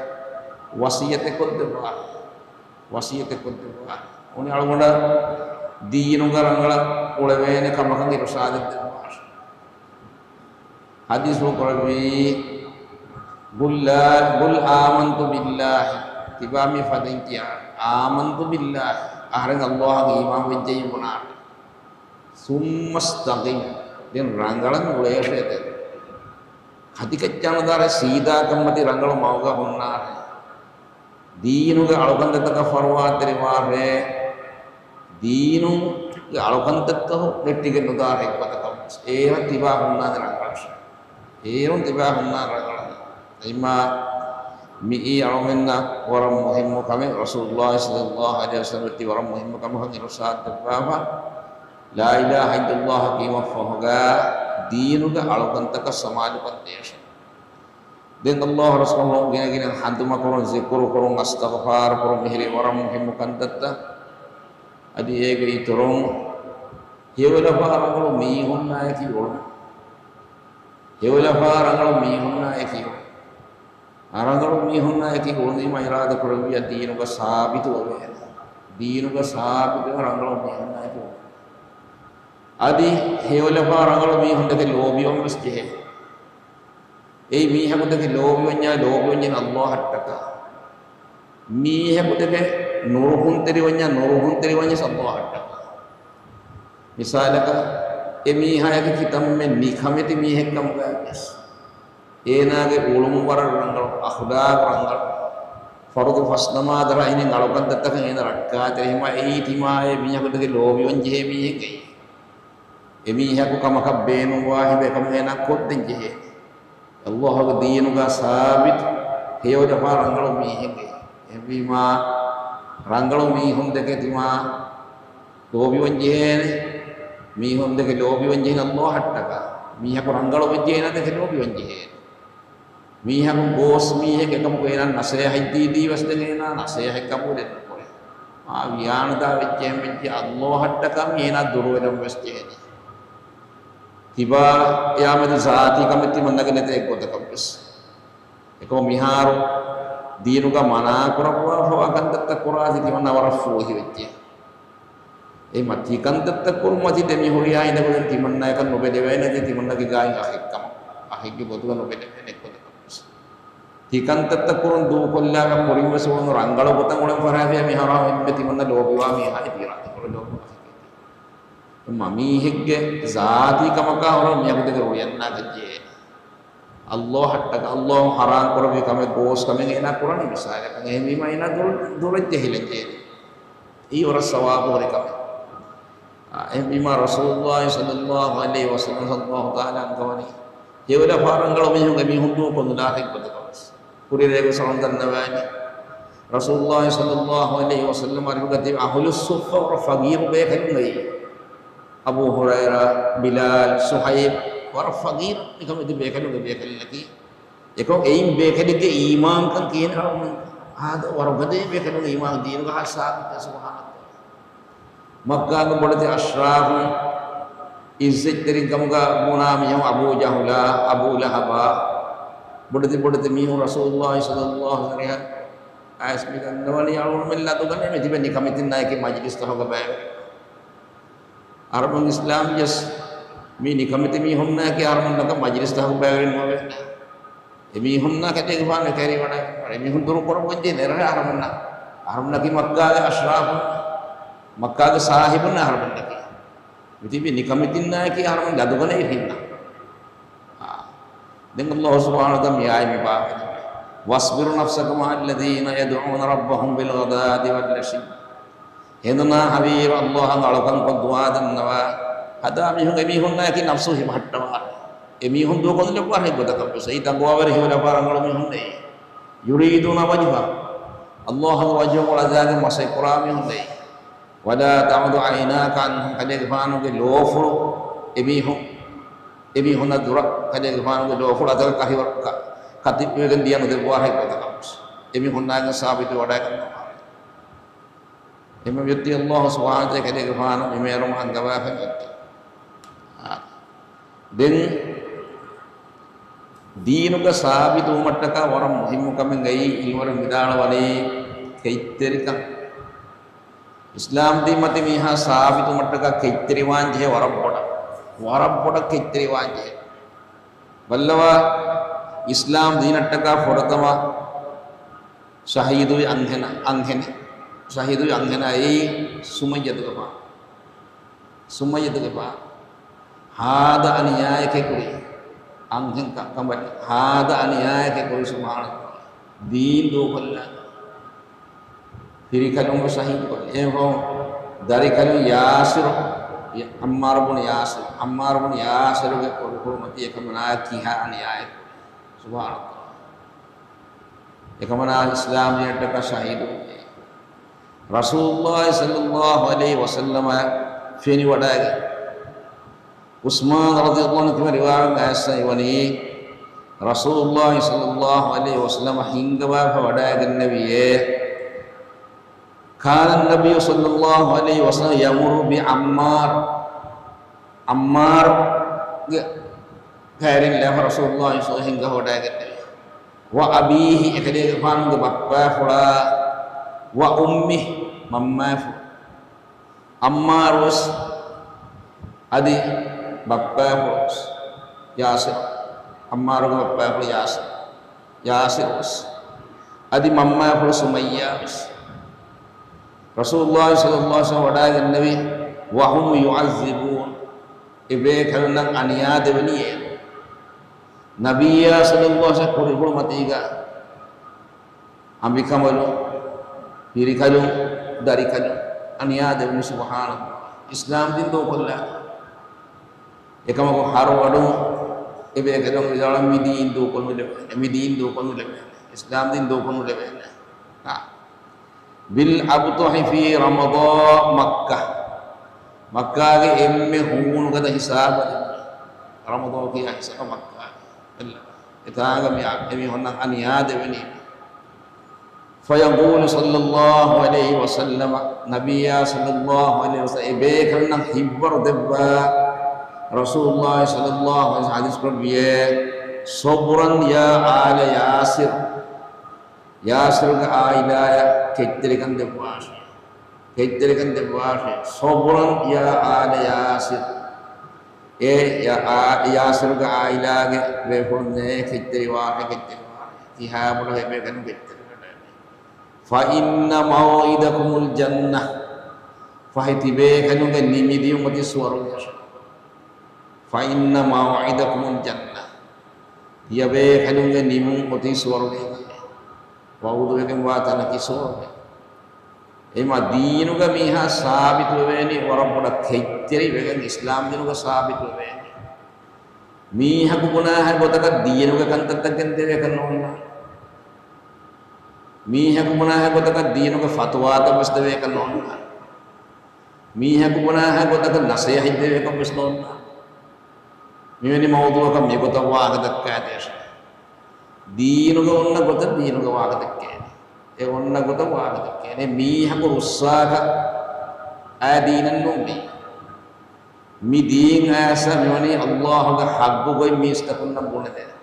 ވަޞިއްޔަތެއް ކޮށްދެއްވާށޭ. ވަޞިއްޔަތެއް ކޮށްދެއްވާށޭ. އުނި އަޅުގަނޑަށް ދީނުގަ ރަނގަޅަށް އުޅެވޭނެ ކަމަކަށް އިރުޝާދެއް ދެއްވާށޭ. ޙަދީޘްފުޅު ކުރެއްވީ، قل لا، قل آمنت بالله. ތިބާ މި ފަދައިން ކިޔާ، آمنت بالله، އަހަރެން ﷲ އަށް އީމާން ވެއްޖެއްޔޭ ބުނާނެ. ثم استقم، ދެން ރަނގަޅަށް އުޅޭށޭ ދެން. ކަތިކައްޗާ ނުދާށޭ، ސީދާކަންމަތި ރަނގަޅު މަގުގަ ހުންނާށޭ. ދީނުގެ އަޅުކަންތައްތަކަށް ފަރުވާތެރިވާށޭ. ދީނުގެ އަޅުކަންތައްތަކު ނެއްޓިގެން ނުދާށޭ އެއްގޮތަކަށް. އޭރުން ތިބާ ހުންނާނެ ރަނގަޅަށް. އޭރުން ތިބާ ހުންނާނެ ރަނގަޅަށް. އެހެންވީމާ މިއީ އަޅުމެންނަށް ވަރަށް މުހިއްމު ކަމެއް. ރަސޫލުﷲ ޞައްލަﷲު ޢަލައިހި ވަސައްލަމަ ތި ވަރަށް މުހިއްމު ކަމަކަށް އިރުޝާދު ދެއްވާފަ. لا إله إلا الله ކީމަށްފަހުގަ ދީނުގެ އަޅުކަންތަކަށް ސަމާލުކަން ދޭށޭ. ދެން ﷲ ރަސޫލު ގިނަގިނަ ހަނދުމަކުރުން، ޒިކުރުކުރުން، އަސްތަޣުފާރުކުރުން، މިހިރީ ވަރަށް މުހިއްމު ކަންތައްތައް. އަދި އޭގެ އިތުރުން ހެޔޮލަފާ ރަނގަޅު މީހުންނާއެކީ އުޅުން. ހެޔޮލަފާ ރަނގަޅު މީހުންނާއެކީ އުޅުން. އަ، ރަނގަޅު މީހުންނާއެކީ އުޅުނީމަ އިރާދަކުރެއްވިއްޔާ ދީނުގަ ސާބިތުވެވޭނެ. ދީނުގަ ސާބިތުވެ ރަނގަޅު މީހުންނާއެކީ އުޅުން. އަދި ހެޔޮލަފާ ރަނގަޅު މީހުންދެކެ ލޯބިވަން ވެސް ޖެހޭ. އެއީ މީހަކުދެކެ ލޯބިވަންޏާ ލޯބިވަންޏެއް ﷲ އަށްޓަކާ. މީހަކުދެކެ ނުރުހުންތެރިވަންޏާ ނުރުހުންތެރިވަންޏެއް ﷲ އަށްޓަކާ. މިސާލަކަށް، އެ މީހާޔަކީ ކިތަންމެ ނިކަމެތި މީހެއްކަމުގައިވިޔަސް، އޭނާގެ އުޅުން ވަރަށް ރަނގަޅު، އަޚުލާގު ރަނގަޅު، ފަރުޟު ފަސްނަމާދަށް އިން އަޅުކަންތައްތަކަށް އޭނަ ރައްކާތެރި ހިމާ އެއީ ތިމާޔަ މީހަކުދެކެ ލޯބިވަން ޖެހޭ މީހެއްގައި. އެމީހަކު ކަމަކަށް ބޭނުންވާ ހިނދު އެކަމު އޭނާ ކޮށްދޭން ޖެހޭ. ﷲ ގެ ދީނުގަ ސާބިތު ހެޔޮލަފާ ރަނގަޅު މީހެއްގެ. އެހެންވީމާ، ރަނގަޅު މީހުން ދެކެ ތިމާ ލޯބިވަން ޖެހޭނެ. މީހުން ދެކެ ލޯބިވަން ޖެހޭނެ ﷲ އަށްޓަކާ. މީހަކު ރަނގަޅު ވެއްޖެ އޭނާ ދެކެ ލޯބިވަން ޖެހޭނެ. މީހަކު ގޯސް މީހެއް އެކަމަކު އޭނާ ނަސޭހަތް ދީދީ ވެސް ދެން އޭނާ ނަސޭހަތް ޤަބޫލެއް ނުކުރޭ. މާ ވިޔާނުދާ ވެއްޖެ އެހެން ވެއްޖެ ﷲ އަށްޓަކާ މި އޭނާ ދުރުވެލަން ވެސް ޖެހެނީ. ތިބާ އެއާމެދު ޒާތީ ކަމެއް ތިމަންނަގެ ނެތޭ އެއްގޮތަކަށް ވެސް. އެކަމު މިހާރު ދީނުގަ މަނާ ކުރައްވާފަވާ ކަންތައްތައް ކުރާތީ ތިމަންނަ ވަރަށް ފޫހިވެއްޖެ. އެ މަތީ ކަންތައްތައް ކުރުމަތީ ދެމިހުރިޔާ އިނދަގުޅެން ތިމަންނައަކަށް ނުބެލެވޭނެތީ ތިމަންނަގެ ގާތް އަޚެއްކަމަށް، އަޚެއްގެ ގޮތުގަ ނުބެލެވޭނެ އެއްގޮތަކަށް ވެސް. ތިކަންތައްތައް ކުރުން ދޫކޮށްލާގަ ކުރިން ވެސް އުޅުނު ރަނގަޅު ގޮތަށް އުޅެން ފަރާތެޔާ މިހާރު އެންމެ ތިމަންނަ ލޯބިވާ މީހާ އިތީރާތި ކުރެ ލޯބިވާ. މަ މީހެއްގެ ޒާތީ ކަމަކާ ހުރެ މީހަކު ދެކެ ރުޅިއަންނާކަށް ޖެހޭ. ﷲ އަށްޓަކާ، ﷲ ހަރާން ކުރެއްވި ކަމެއް ގޯސް ކަމެއް އޭނާ ކުރަނީ މިސާލަކަށް. އެހެންވީމަ އޭނާ ދުރު-، ދުރަށް ޖެހިލަން ޖެހޭ. އެއީ ވަރަށް ސަވާބު ހުރި ކަމެއް. އާ، އެހެންވީމާ ރަސޫލުﷲ ޞައްލަﷲު ޢަލައިހި ވަސައްލަމަ ޞައްލަﷲު ތަޢާލާ އަންގަވަނީ ހެޔޮލަފާ ރަނގަޅު މީހުން އެމީހުން ދޫކޮށް ނުލާހެއް ގޮތަކަށް ވެސް. ކުރިއަރައިގެ ސަޅުން ދަންނަވާނީ. ރަސޫލުﷲ ޞައްލަﷲު ޢަލައިހި ވަސައްލަމަ އަރިހުގަ ތިބި އަހުލުއްސުއްފަ ވަރަށް ފަގީރު ބޭކަލުން އެއީ. އަބޫ ހުރައިރާ، ބިލާލް، ސުހައިބް ވަރަށް ފަގީރު މިކަމެތި ބޭކަލުންގެ ބޭކަލުންނަކީ. އެކަމު އެއިން ބޭކަލެއްގެ އީމާންކަން ކިހިނެއް އަޅުގަނޑު އާދަ ވަރުގަދަ ބޭކަލުން އީމާން ދީނުގަ ސާބިތު ސުބްޙާނަﷲ. މައްކާގެ ބޮޑެތި އަޝްރާފުން އިއްޒަތްތެރިން ކަމުގަ ބުނާ މީހުން އަބޫ ޖަހުލާ، އަބޫ ލަހަބާ، ބޮޑެތި ބޮޑެތި މީހުން ރަސޫލުﷲ ޞައްލަﷲު ޢަލައިހި އައިސް މި ދަންނަވަނީ އަޅުގަނޑުމެން ލަދުގަނެ މި ތިބެ ނިކަމެތިންނާއެކީ މަޖިލިސްތަހުގަ ބައިވެރި. އަރަބުން އިސްލާމް ޖަސް މި ނިކަމެތި މީހުންނާއެކީ އަރަބުންނަކަށް މަޖިލިސްތަހުގަ ބައިވެރި ނުވެ. އެމީހުންނާ ކަލޭގެފާނު ކެރިވަޑައި އެމީހުން ދުރު ކުރައްވަންޖެހޭ ނެރެ އަހަރުމެންނަށް. އަހަރުމެންނަކީ މައްކާގެ އަޝްރާފުން، މައްކާގެ ސާހިބުން އަހަރުމެންނަކީ. މިތިބި ނިކަމެތިންނާއެކީ އަހަރުމެން ލަދުގަނެ އިރުހިންނަ. އާ. ދެން ﷲ ސުބްޙާނަހޫ ވަތަޢާލާ މި އާޔަތް މި ބާވައިލެއްވި. واصبر نفسك مع الذين يدعون ربهم بالغداة والعشي. ހެނދުނާ ހަވީރު ﷲ އަށް އަޅުކަންކޮށް ދުޢާ ދަންނަވާ. ހަދާ މީހުން އެމީހުންނާއެކީ ނަފްސު ހިބަހައްޓަވާ. އެމީހުން ދޫކޮށްލެއްވާ ހެއްގޮތަކަށް ވެސް. އެއީ ތަޤްވާވެރި ހެޔޮލަފާ ރަނގަޅު މީހުންނޭ. يريدون وجهه. ﷲ ގެ ވަޖްހު އުޅަދާގެން މަސައް ކުރާ މީހުންނޭ. ولا تعد عيناك عنهم. ކަލޭގެފާނުގެ ލޯފުޅު އެމީހުން، އެމީހުންނަށް ދުރަށް ކަލޭގެފާނުގެ ލޯފުޅު އަތަށް ކަހިވަރު ކަ-، ކަތިވެގެން ދިޔަ ނުދެއްވާ ހެއްގޮތަކަށް ވެސް. އެމީހުންނާގެން ސާބިތު ވަޑައިގަންނަވާ. އެމަ ވިއްތި ﷲ ސުބްޙާނަހޫ ވަތަޢާލާ ކަލޭގެފާނު މި މޭރުމަށް އަންގަވާފަ ވިއްތި. އާ. ދެން ދީނުގަ ސާބިތުވުމަށްޓަކާ ވަރަށް މުހިއްމު ކަމެއް އެއީ އިލްމުވެރިން ވިދާޅުވަނީ ކެތްތެރިކަން. އިސްލާމް ދީން މަތި މީހާ ސާބިތުވުމަށްޓަކާ ކެތްތެރިވާން ޖެހޭ ވަރަށް ބޮޑަށް. ވަރަށް ބޮޑަށް ކެތްތެރިވާން ޖެހޭ. ބައްލަވާ، އިސްލާމް ދީނަށްޓަކާ ފުރަތަމަ ޝަހީދުވި އަންހެނަ-، އަންހެނެއް. ޝަހީދުވި އަންހެނާ އެއީ ސުމައްޔަތުގެ ފާ-، ސުމައްޔަތުގެ ފާ-، ހާދަ އަނިޔާއެކޭ ކުރީ. އަންހެން ކަ-، ކަނބަލި. ހާދަ އަނިޔާއެކޭ ކުރީ، ސުބްޙާނަﷲ. ދީން ދޫކޮށްލާ. ފިރިކަލުން ޝަހީދުކޮށްލި. އެހެން ދަރިކަލުން ޔާސިރު، ޢައްމާރު ބުނު ޔާސިރު، ޢައްމާރު ބުނު ޔާސިރުގެ ކުރި ޙުރުމަތީ އެކަމަނާ ކިހާ އަނިޔާއެއް. ސުބްޙާނަﷲ. އެކަމަނާ އިސްލާމް ދީނަށްޓަކާ ޝަހީދު ވެ. ރަސޫލުﷲ ޞައްލަﷲ ޢަލައިހި ވަސައްލަމަ ފެނިވަޑައިގެން. ޢުސްމާން ރަޟިޔަﷲ ޢަންހު ތިމަ ރިވާވެގެން އައިސް އިވަނީ، ރަސޫލުﷲ ޞައްލަﷲ ޢަލައިހި ވަސައްލަމަ ހިންގަވާފަ ވަޑައިގެންނެވިއޭ. كان النبي صلى الله عليه وسلم يمر بعمار. ޢައްމާރުގެ ކައިރިން ލާފަ ރަސޫލުﷲ ޞައްލަﷲ ހިންގަވަޑައިގެންނެވި. وأبيه، އެކަލޭގެފާނުގެ ބައްޕާފުޅާ، وأمه، މަންމާފުޅު. ޢައްމާރުވެސް އަދި ބައްޕާފުޅުވެސް ޔާސިރު. ޢައްމާރުގެ ބައްޕާފުޅު ޔާސިރު. ޔާސިރުވެސް އަދި މަންމާފުޅު ސުމައްޔާވެސް. ރަސޫލުﷲ ޞައްލަﷲ ޢަލައިހި ވަސައްލަމަ ވަޑައިގެންނެވި، وهم يعذبون، އެބޭކަލުންނަށް އަނިޔާ ދެވެނީ އޭރު. ނަބިއްޔާ ޞައްލަﷲ ޢަލައިހި ވަސައްލަމަ ކުރި ޙުރުމަތީގަ އަނބިކަނބަލުން، ފިރިކަލުން، ދަރިކަލުން އަނިޔާ ދެވުނީ. ސުބްޙާނަﷲ. އިސްލާމް ދީން ދޫކޮށްލާ. އެކަމަކު ހަރު އަޑުން އެބޭކަލުން ވިދާޅުވި މި ދީން ދޫކޮށް ނުލެވޭނެ، މި ދީން ދޫކޮށް ނުލެވޭނެ، އިސްލާމް ދީން ދޫކޮށް ނުލެވޭނެ. ހާ. بالأبطح في رمضاء مكة. މައްކާގެ އެންމެ ހޫނުގަދަ ހިސާބަށް ދިން. ރަމަޟާން ކިޔާ ހިސާބަށް މައްކާގެ. އެއްލަ. އެތާނގަ މި އާ-، އެމީހުންނަށް އަނިޔާ ދެވެނީ. فيقول صلى الله عليه وسلم، ނަބިއްޔާ ޞައްލަﷲ ޢަލައިހި ވަސައްލަމަ އެބޭކަލުންނަށް ހިތްވަރު ދެއްވާ، ރަސޫލުﷲ ޞައްލަﷲ ޢަލައިހި ވަސައްލަމަ ޙަދީޘް ކުރެއްވިއޭ، صبرا يا آل ياسر. ޔާސިރުގެ ޢާއިލާއަށް ކެތްތެރިކަން ދެއްވާށޭ. ކެތްތެރިކަން ދެއްވާށޭ. صبرا يا آل ياسر. އޭ ޔާ-، އާ-، ޔާސިރުގެ ޢާއިލާގެ ބޭފުޅުންނޭ، ކެތްތެރިވާށޭ، ކެތްތެރިވާށޭ. ކިހާ ބޮޑަށް އެބޭކަލުން ކެތްތެރިވެވޭނެ. فإن موعدكم الجنة. ފަހެ ތިބޭކަލުންގެ ނިމިދިޔުން އޮތީ ސުވަރުގެއަށް. فإن موعدكم الجنة. ތިޔަބޭކަލުންގެ ނިމުން އޮތީ ސުވަރުގެ. ވަޢުދުވެގެންވާ ތަނަކީ ސުވަރުގެ. އެމަ ދީނުގަ މީހާ ސާބިތުވެވޭނީ ވަރަށް ބޮޑަށް ކެތްތެރިވެގެން އިސްލާމް ދީނުގަ ސާބިތުވެވޭނީ. މީހަކު ބުނާހާ ގޮތަކަށް ދީނުގެ ކަންތައްތައް ގެންދެވޭކަށް ނޯންނާނެ. މީހަކު ބުނާހާ ގޮތަކަށް ދީނުގެ ފަތުވާތައް ވެސް ދެވޭކަށް ނޯންނާނެ. މީހަކު ބުނާހާ ގޮތަކަށް ނަޞޭޙަތް ދެވޭކަށް ވެސް ނޯންނާނެ. މިވެނި މައުޟޫޢަކަށް މިގޮތަށް ވާހަކަ ދައްކާދޭށޭ. ދީނުގަ އޮންނަ ގޮތަށް ދީނުގަ ވާހަކަ ދެއްކޭނެ. އެ އޮންނަ ގޮތަށް ވާހަކަ ދެއްކޭނެ. މީހަކު ރުއްސާކަށް އާ ދީނެއް ނޫން މީ. މި ދީން އައިސް މިވަނީ ﷲ ގެ ޙައްޤު ގޮތް މީސްތަކުންނަށް ބުނެދޭނެ.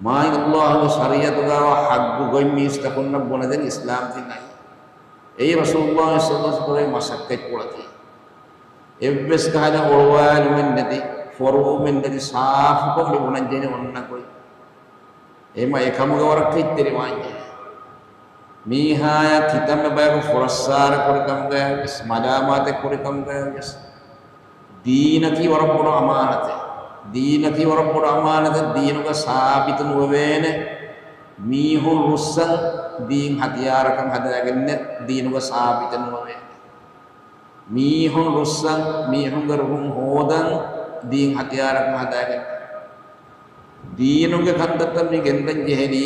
މާތް ﷲ ގެ ޝަރީޢަތުގަ ޙައްޤު ގޮތް މީސްތަކުންނަށް ބުނެދޭނެ އިސްލާމް ދީން އައީ. އެއީ ރަސޫލުﷲ ޞައްލަﷲ ޢަލައިހި ވަސައްލަމަ ކުރެއްވި މަސައްކަތްޕުޅަކީ. އެއްވެސް ކަހަލަ އޮޅުވާލުމެއް ނެތި، ފޮރުވުމެއް ނެތި، ސާފުކޮށް މި ބުނަންޖެހޭނެ އޮންނަ ގޮތް. އެމަ އެކަމުގަ ވަރަށް ކެތްތެރިވާންޖެހޭ. މީހާޔަށް ކިތަންމެ ބަޔަކު ފުރައްސާރަ ކުރިކަމުގައިވިޔަސް، މަލާމާތެއް ކުރިކަމުގައިވިޔަސް، ދީނަކީ ވަރަށް ބޮޑު އަމާނަތެއް. ދީނަކީ ވަރަށް ބޮޑު އަމާނަތެއް. ދީނުގަ ސާބިތު ނުވެވޭނެ. މީހުން ރުއްސަން ދީން ހަތިޔާރަކަށް ހަދާގެންނެއް ދީނުގަ ސާބިތު ނުވެވޭނެ. މީހުން ރުއްސަން، މީހުންގެ ރުހުން ހޯދަން ދީން ހަތިޔާރަކަށް ހަދާގެން. ދީނުގެ ކަންތައްތައް މި ގެންދަން ޖެހެނީ،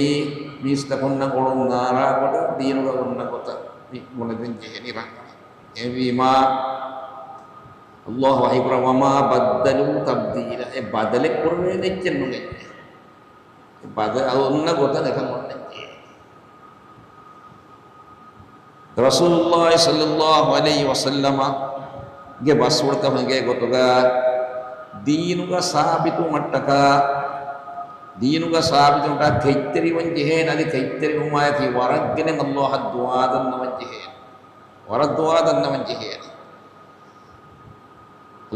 މީސްތަކުންނަށް އޮޅުން ނާރާ ގޮތަށް، ދީނުގަ އޮންނަ ގޮތަށް މި ބުނެދޭން ޖެހެނީ ރަނގަޅަށް. އެހެންވީމާ، ﷲ ވަޙީކުރައްވާ، وما بدلوا تبديلا، އެ ބަދަލެއް ކުރެވޭނެ އެއްޗެއް ނުގެންދޭ. ބަދަ-، އަ، އޮންނަ ގޮތަށް އެކަން އޮންނަންޖެހޭ. ރަސޫލުﷲ ޞައްލަﷲ ޢަލައިހި ވަސައްލަމަގެ ބަސްފުޅުތައް ހިނގޭ ގޮތުގަ ދީނުގަ ސާބިތުވުމަށްޓަކާ، ދީނުގަ ސާބިތުވުމަށްޓަކާ ކެތްތެރިވަން ޖެހޭނެ، އަދި ކެތްތެރިވުމާއެކީ ވަރަށްގިނަ ﷲ އަށް ދުޢާ ދަންނަވަން ޖެހޭނެ. ވަރަށް ދުޢާ ދަންނަވަން ޖެހޭނެ.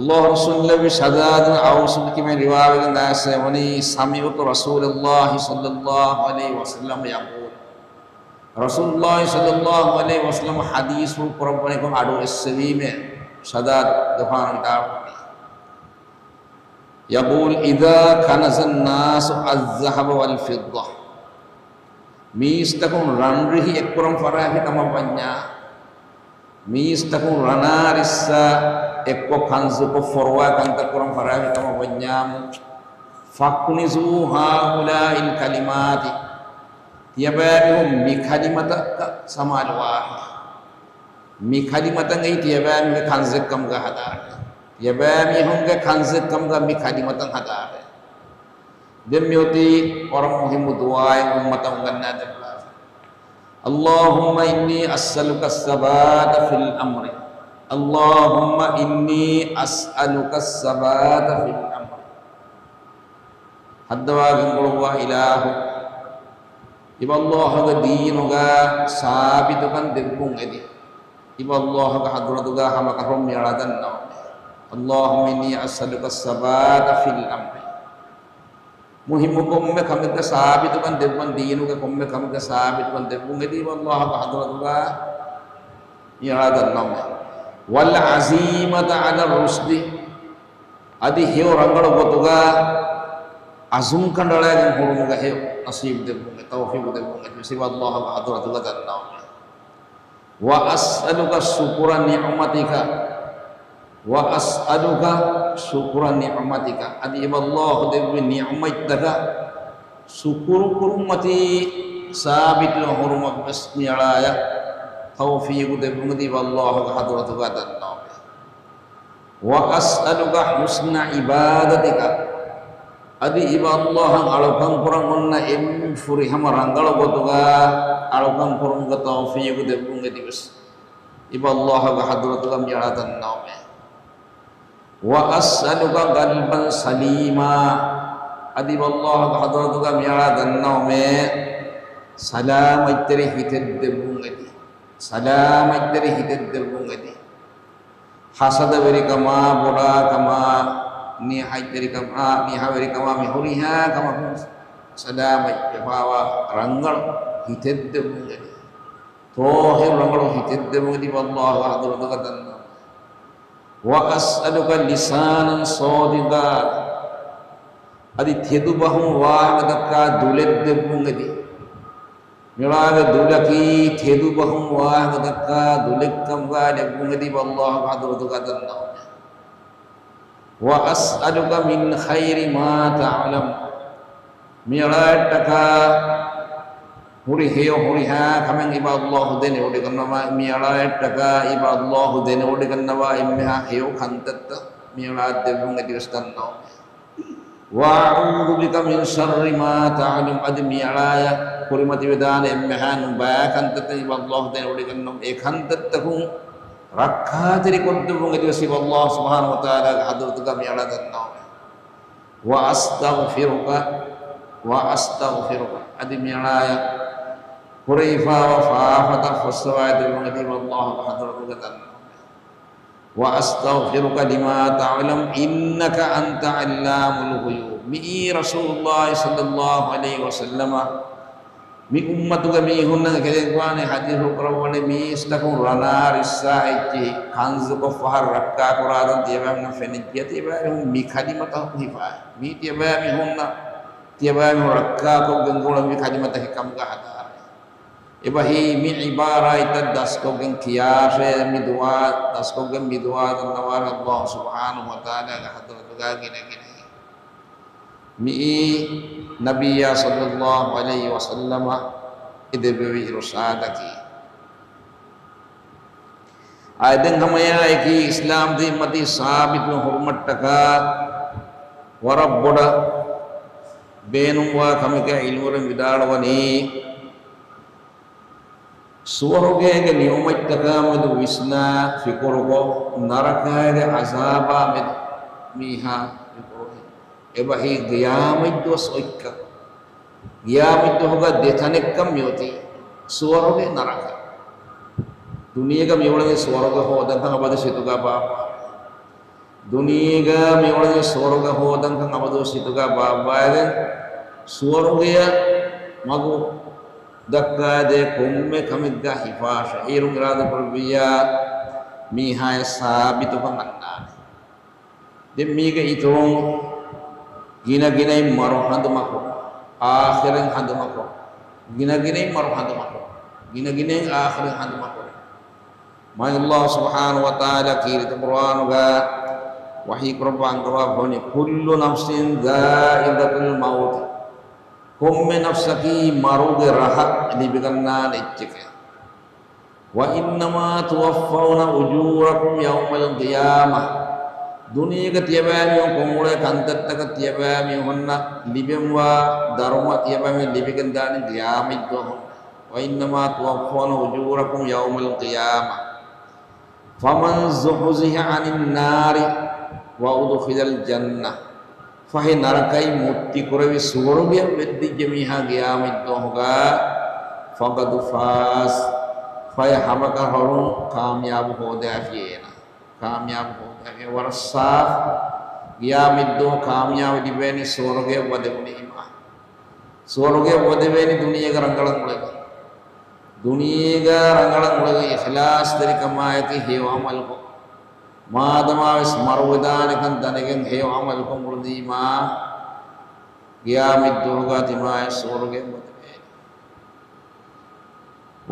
ﷲ ރަސޫލު ޝަދާދު އައުސުގެ ކިބައިން ރިވާވެގެން ދާއްސަ ވަނީ، سمعت رسول الله صلى الله عليه وسلم يقول، ރަސޫލުﷲ ޞައްލަﷲ ޢަލައިހި ވަސައްލަމަ ޙަދީޘްފުޅު ކުރައްވަނިކޮށް އަޑު އެއްސެވީމޭ، ޝަދާދު ގެފާނު ވިދާޅުވި. يقول، إذا كنز الناس الذهب والفضة. މީސްތަކުން ރަންރިހި އެއްކުރަން ފަށާފި ކަމަށް ވަންޏާ، މީސްތަކުން ރަނާ ރިއްސާ އެއްކޮށް ކަންޒުކޮށް ފޮރުވާ ކަންތައް ކުރަން ފަށާފި ކަމަށް ވަންޏާމު، فاكنزوا هؤلاء الكلمات. ތިޔަބައިމީހުން މި ކަލިމަތަކަށް ސަމާލުވާށޭ. މި ކަލިމަތައް އެއީ ތިޔަބައިމީހުންގެ ކަންޒެއްކަމުގަ ހަދާށޭ. ތިޔަބައިމީހުންގެ ކަންޒެއްކަމުގަ މި ކަލިމަތައް ހަދާށޭ. ދެން މިއޮތީ ވަރަށް މުހިއްމު ދުޢާއެއް އުއްމަތަށް އުނގަންނާ ދެއްވާފަ. اللهم إني أسألك الثبات في الأمر. اللهم إني أسألك الثبات في الأمر. ހައްދަވާ ގެންގުޅުއްވާ އިލާހު، އިބަ ﷲ ގެ ދީނުގަ ސާބިތުކަން ދެއްވުން އެދި. އިބަ ﷲ ގެ ޙަޟްރަތުގަ ހަމަކަށަވަރުން މިއަޅާ ދަންނަވަމޭ. اللهم إني أسألك الثبات في الأمر. މުހިއްމު ކޮންމެ ކަމެއްގަ ސާބިތުކަން ދެއްވަން، ދީނުގެ ކޮންމެ ކަމެއްގަ ސާބިތުކަން ދެއްވުން އެދި އިބަ ﷲ ގެ ޙަޟްރަތުގަ މިއަޅާ ދަންނަވަމޭ. والعزيمة على الرشد. އަދި ހެޔޮ ރަނގަޅު ގޮތުގަ އަޒުމް ކަނޑައަޅައިގެން ހުރުމުގަ ހެޔޮ ނަސީބު ދެއްވުން، ތައުފީގު ދެއްވުން އެދިވެސް އިބަ ﷲ ގެ ޙަޟްރަތުގަ ދަންނަވަމޭ. وأسألك شكر نعمتك، وأسألك شكر نعمتك. އަދި އިބަ ﷲ ދެއްވި ނިޢުމަތްތަކަށް ޝުކުރު ކުރުމަތީ ސާބިތުވެ ހުރުމަށްވެސް މިއަޅާޔަށް ތައުފީގު ދެއްވުން އެދި އިބަ ﷲ ގެ ޙަޟްރަތުގަ ދަންނަވަމޭ. وأسألك حسن عبادتك. އަދި އިބަ ﷲ އަށް އަޅުކަން ކުރަން އޮންނަ އެންމެ ފުރިހަމަ ރަނގަޅު ގޮތުގަ އަޅުކަން ކުރުމުގެ ތައުފީގު ދެއްވުން އެދިވެސް އިބަ ﷲ ގެ ޙަޟްރަތުގަ މިއަޅާ ދަންނަވަމޭ. وأسألك قلبا سليما. އަދި އިބަ ﷲ ގެ ޙަޟްރަތުގަ މިއަޅާ ދަންނަވަމޭ، ސަލާމަތްތެރި ހިތެއް ދެއްވުން އެދި. ސަލާމަތްތެރި ހިތެއް ދެއްވުން އެދި. ޙަސަދަވެރިކަމާ، ބޮޑާކަމާ، ނިހާވެރިކަމާ، ނިހާވެރިކަމާ މި ހުރިހާ ކަމަކުން ސަލާމަތްވެފަވާ ރަނގަޅު ހިތެއް ދެއްވުން އެދި. ޠާހިރު ރަނގަޅު ހިތެއް ދެއްވުން އެދި އިބަ ﷲ ގެ ޙަޟްރަތުގަ ދަންނަވަމޭ. وأسألك لسانا صادقا. އަދި ތެދުބަހުން ވާހަކަދައްކާ ދުލެއް ދެއްވުން އެދި. މިއަޅާގެ ދުލަކީ ތެދުބަހުން ވާހަކަދައްކާ ދުލެއްކަމުގަ ލެއްވުން އެދި އިބަ ﷲ ގެ ޙަޟްރަތުގަ ދަންނަވަމޭ. وأسألك من خير ما تعلم. މިއަޅާއަށްޓަކާ ހުރި ހެޔޮ ހުރިހާ ކަމެއް އިބަ ﷲ ދެނެވޮޑިގަންނަވާ، މިއަޅާއަށްޓަކާ އިބަ ﷲ ދެނެވޮޑިގަންނަވާ އެންމެހާ ހެޔޮ ކަންތައްތައް މިއަޅާއަށް ދެއްވުން އެދިވެސް ދަންނަވަމޭ. وأعوذ بك من شر ما تعلم. އަދި މިއަޅާޔަށް ކުރިމަތިވެދާނެ އެންމެހާ ނުބައި ކަންތައްތައް އިބަ ﷲ ދެނެވޮޑިގަންނަވަމޭ. އެ ކަންތައްތަކުން ރައްކާތެރިކޮށްދެއްވުން އެދިވެސް އިބަ ﷲ ސުބްޙާނަހޫ ވަތަޢާލާގެ ޙަޟްރަތުގަ މިއަޅާ ދަންނަވަމޭ. وأستغفرك، وأستغفرك. އަދި މިއަޅާޔަށް ކުރެވިފައިވާ ފާފަތައް ފުއްސަވައިދެއްވުން އެދި އިބަ ﷲ ގެ ޙަޟްރަތުގަ ދަންނަވަމޭ. وأستغفرك لما تعلم إنك أنت علام الغيوب. މިއީ ރަސޫލުﷲ ޞައްލަﷲ ޢަލައިހި ވަސައްލަމަ މި އުއްމަތުގެ މީހުންނަށް ކެދެއްވާނެ ޙަދީޘްފުޅު ކުރައްވަނީ، މީސްތަކުން ރަނާ ރިއްސާ އެއްޗެހި ކަންޒުކޮށް ފަހަރު ރައްކާކުރާތަން ތިޔަބައިމީހުންނަށް ފެނިއްޖެޔާ، ތިޔަބައިމީހުން މި ކަލިމަތައް ހިފާ، މީ ތިޔަބައިމީހުންނަށް، ތިޔަބައިމީހުން ރައްކާކޮށްގެން ގުޅުން މި ކަލިމަތަކެއް ކަމުގަ ހަދާށޭ. އެބަހީ މި ޢިބާރާތްތައް ދަސްކޮށްގެން ކިޔާށޭ، މި ދުޢާ ދަސްކޮށްގެން މި ދުޢާ ދަންނަވާށޭ ﷲ ސުބްޙާނަހޫ ވަތަޢާލާގެ ޙަޟްރަތުގަ ގިނަ ގިނައިން. މިއީ ނަބިއްޔާ ޞައްލަﷲ ޢަލައިހި ވަސައްލަމަ އެ ދެއްވެވި އިރުޝާދަކީ. އާދެން ހަމައެއާއެކީ އިސްލާމް ދީންމަތީ ސާބިތު ހުރުމަށްޓަކާ ވަރަށް ބޮޑަށް ބޭނުންވާ ކަމެކޭ. ޢިލްމުވެރިން ވިދާޅުވަނީ، ސުވަރުގޭގެ ނިޢުމަތްތަކާމެދު ވިސްނާ ފިކުރުކޮށް، ނަރަކާގެ ޢަޒާބާމެދު މީހާ ފިކުރު ހިންގޭ. އެބަހީ ޤިޔާމަތްދުވަސް އޮތްކަން. ޤިޔާމަތްދުވަހުގަ ދެ ތަނެއްކަން މިއޮތީ، ސުވަރުގެ ނަރަކަ. ދުނިޔޭގަ މިއުޅެނީ ސުވަރުގެ ހޯދަންކަން އަބަދު ސިތުގަ ބާއްވާ. ދުނިޔޭގަ މިއުޅެނީ ސުވަރުގެ ހޯދަންކަން އަބަދުވެސް ހިތުގަ ބާއްވައިގެން، ސުވަރުގެއަށް މަގު ދައްކާދޭ ކޮންމެ ކަމެއްގަ ހިފާށޭ. އޭރުން އިރާދަކުރެއްވިއްޔާ މީހާޔަށް ސާބިތުކަން އަންނާނެ. ދެން މީގެ އިތުރުން ގިނަ ގިނައިން މަރު ހަނދުމަކުރުން، އާޚިރަތް ހަނދުމަކުރުން، ގިނަ ގިނައިން މަރު ހަނދުމަކުރުން، ގިނަ ގިނައިން އާޚިރަތް ހަނދުމަކުރުން. މާތް ﷲ ސުބްޙާނަހޫ ވަތަޢާލާ ކީރިތި ޤުރްއާނުގަ، ވަޙީ ކުރައްވާ އަންގަވާފަ ވަނީ، "كل نفس ذائقة الموت." ކޮންމެ ނަފްސަކީ މަރުގެ ރަހަ ލިބިގަންނާނެ އެއްޗެކޭ. "وإنما توفون أجوركم يوم القيامة." ދުނިޔޭގަ ތިޔަބައިމީހުން ކޮށްއުޅޭ ކަންތައްތަކަށް ތިޔަބައިމީހުންނަށް ލިބެންވާ ދަރުމަ ތިޔަބައިމީހުން ލިބިގެންދާނީ ޤިޔާމަތްދުވަހު. "وإنما توفون أجوركم يوم القيامة." "فمن زحزح عن النار وأدخل الجنة." ފަހެ ނަރަކައިން މުއްތިކުރެވި ސުވަރުގެއަށް ވެއްދިއްޖެ މީހާ ޤިޔާމަތްދުވަހުގަ، "فقد فاز." ފަހެ ހަމަކަށަވަރުން ކާމިޔާބު ހޯދާފި އޭނާ. ކާމިޔާބު ހޯދާފި. ވަރަށް ސާފު. ޤިޔާމަތްދުވަހު ކާމިޔާބު ލިބޭނީ ސުވަރުގެއަށް ވަދެވުނީމާ. ސުވަރުގެއަށް ވަދެވޭނީ ދުނިޔޭގަ ރަނގަޅަށް އުޅެގެން. ދުނިޔޭގަ ރަނގަޅަށް އުޅެގެން އިޚްލާޞްތެރިކަމާއެކީ ހެޔޮ ޢަމަލުކޮށް. މާދަމާވެސް މަރުވެދާނެކަން ދަނެގެން ހެޔޮ ޢަމަލުކޮށް އުޅުނީމާ، ޤިޔާމަތްދުވަހުގަ ތިމާޔަށް ސުވަރުގެއަށް ވަދެވޭނެ.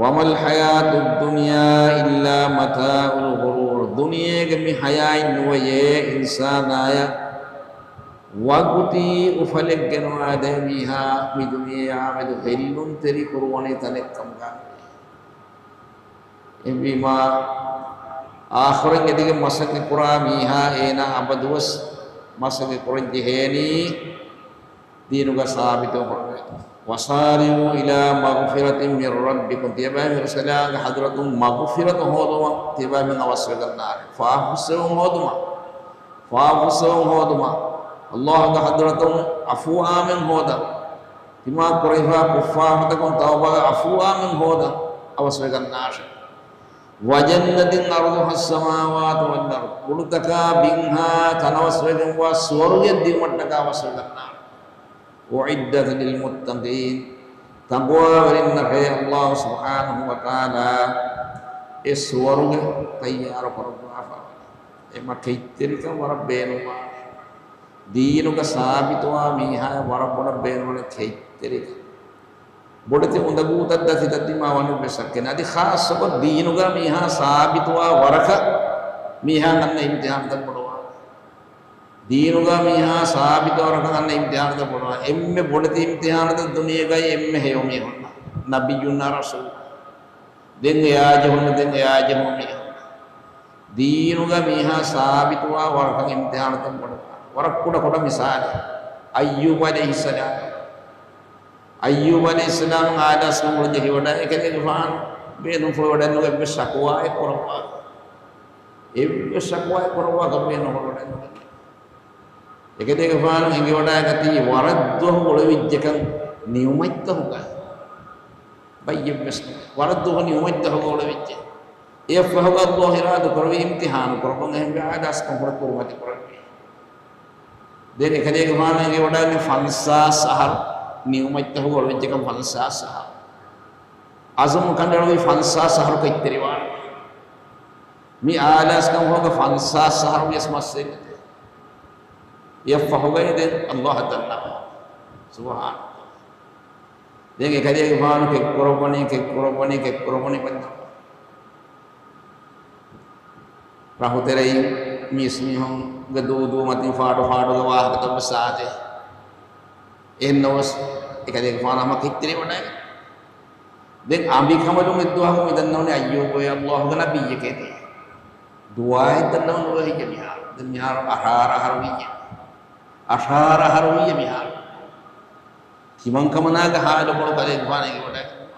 "وما الحياة الدنيا إلا متاع الغرور." ދުނިޔޭގެ މި ޙަޔާތް ނުވެޔޭ އިންސާނާޔަށް ވަގުތީ އުފަލެއް ގެނުވާދޭ މީހާ މި ދުނިޔެއާމެދު ހެއްލުންތެރި ކުރުވަނީ ތަނެއްކަމުގަ. އެހެންވީމާ، އާޚިރަތް އެދިގެން މަސައްކަތް ކުރާ މީހާ އޭނާ އަބަދުވެސް މަސައްކަތް ކުރަން ޖެހޭނީ ދީނުގަ ސާބިތު ކުރުމޭ. "وسارعوا إلى مغفرة من ربكم." ތިޔަބައިމީހުން ރަސްކަލާނގެ ޙަޟްރަތުން މަޣުފިރަތު ހޯދުމަށް ތިޔަބައިމީހުން އަވަސްވެގަންނާނެ. ފާފަފުއްސެވުން ހޯދުމަށް، ފާފަފުއްސެވުން ހޯދުމަށް، ﷲ ގެ ޙަޟްރަތުން ޢަފޫއާމެން ހޯދަން. ތިމާ ކުރެހިފާ ކުށްފާފަތަކުން ތައުބާގެ ޢަފޫއާމެން ހޯދަން އަވަސްވެގަންނާށެ. "وجنة عرضها السماوات والأرض." ބުޑުތަކާ ބިންހާ ތަނަވަސްވެގެންވާ ސުވަރުގެ ދިއުމަށްޓަކާ އަވަސްވެގަންނާނެ. "أعدت للمتقين." ތަޤްވާވެރިންނަށޭ ﷲ ސުބްޙާނަހޫ ވަތަޢާލާ އެ ސުވަރުގެ ތައްޔާރު ކުރައްވާފަ. އެމަ ކެތްތެރިކަން ވަރަށް ބޭނުންވާނެ. ދީނުގަ ސާބިތުވާ މީހާޔަށް ވަރަށް ބޮޑަށް ބޭނުންވާނެ ކެތްތެރިކަން. ބޮޑެތި އުނދަގޫތައް ދަތި ދަތި މާ ވަނުއްވެސް އެއްކެން. އަދި ޚާއްޞަކޮށް ދީނުގަ މީހާ ސާބިތުވާ ވަރަކަށް މީހާ އަންނަ އިމްތިޙާނުތައް ބޮޑުވާނެ. ދީނުގަ މީހާ ސާބިތު ވަރަކަށް އަންނަ އިމްތިޙާނުތައް ބޮޑުވާނެ. އެންމެ ބޮޑެތި އިމްތިޙާނުތައް ދުނިޔޭގައި އެންމެ ހެޔޮ މީހުންނަށް. ނަބިއްޔުންނާ ރަސޫލުން. ދެން އެއާ ޖެހުނު، ދެން އެއާ ޖެހުނު މީހުން. ދީނުގަ މީހާ ސާބިތުވާ ވަރަކަށް އިމްތިޙާނުތައް ބޮޑުވާނެ. ވަރަށް ކުޑަ ކުޑަ މިސާލެއް. އައްޔޫބު ޢަލައިހިއްސަލާމް. އައްޔޫބު ޢަލައިހިއްސަލާމް އާލާސްކަން ހުޅަ ޖެހިވަޑައި އެކަލޭގެފާނު ބޭނުންފުޅުވަޑައިނުގެ އެއްވެސް ޝަކުވާއެއް ކުރައްވާ. އެއްވެސް ޝަކުވާއެއް ކުރައްވާކަށް ބޭނުންފުޅުވަޑައިނުގެ. އެކަލޭގެފާނު އެނގިވަޑައިގަތީ ވަރަށް ދުވަހު އުޅެވިއްޖެކަން ނިޢުމަތްތަކުގަ. ބައްޔެއްވެސް ނުވެ. ވަރަށް ދުވަހު ނިޢުމަތްތަކުގަ އުޅެވިއްޖެ. އެއަށްފަހުގަ ﷲ އިރާދަ ކުރެވި އިމްތިޙާނު ކުރައްވަން އެހެންވެ އާލާސްކަން ހުޅަ ކުރިމަތި ކުރެއްވި. ދެން އެކަލޭގެފާނު އެނގިވަޑައިގަތީ ފަންސާސް އަހަރު ނިޢުމަތްތަކުގަ އުޅެވިއްޖެކަން ފަންސާސް އަހަރު. އަޒުމު ކަނޑައެޅުއްވީ ފަންސާސް އަހަރު ކެތްތެރިވާނެ. މި އާލާސްކަން ހުޅަ ފަންސާސް އަހަރު ވިޔަސް މައްސަލައެއް ނެތޭ. އެއަށްފަހުގައި ދެން ﷲ އަށް ދަންނަވާ. ސުބްޙާނަ. ދެން އެކަލޭގެފާނު ކެއްކުރައްވަނީ، ކެއްކުރައްވަނީ، ކެއްކުރައްވަނީ ބައްދަ. ރަހުތެރެއިން މީސްމީހުންގެ ދޫދޫ މަތިން ފާޑު ފާޑުގެ ވާހަކަތައް ވެސް އާދޭ. އެހެންނަމަވެސް އެކަލޭގެފާނު ހަމަ ކެތްތެރިވަޑައިގަން. ދެން އަނބިކަނބަލުން އެއްދުވަހަކު މި ދަންނަވަނީ އައްޔޫބު އެ ﷲ ގެ ނަބިއްޔެކޭ ދެން. ދުޢާއެއް ދަންނަވަން ނުވޭ ހެއްޔޭ މިހާރު. ދެން މިހާރު އަށާރަ އަހަރު ވިއްޔެ. އަށާރަ އަހަރު ވިއްޔެ މިހާރު. ތިމަންކަމަނާގެ ޙާލުކޮޅު ކަލޭގެފާނު އެނގިވަޑައިގަންނަވާ.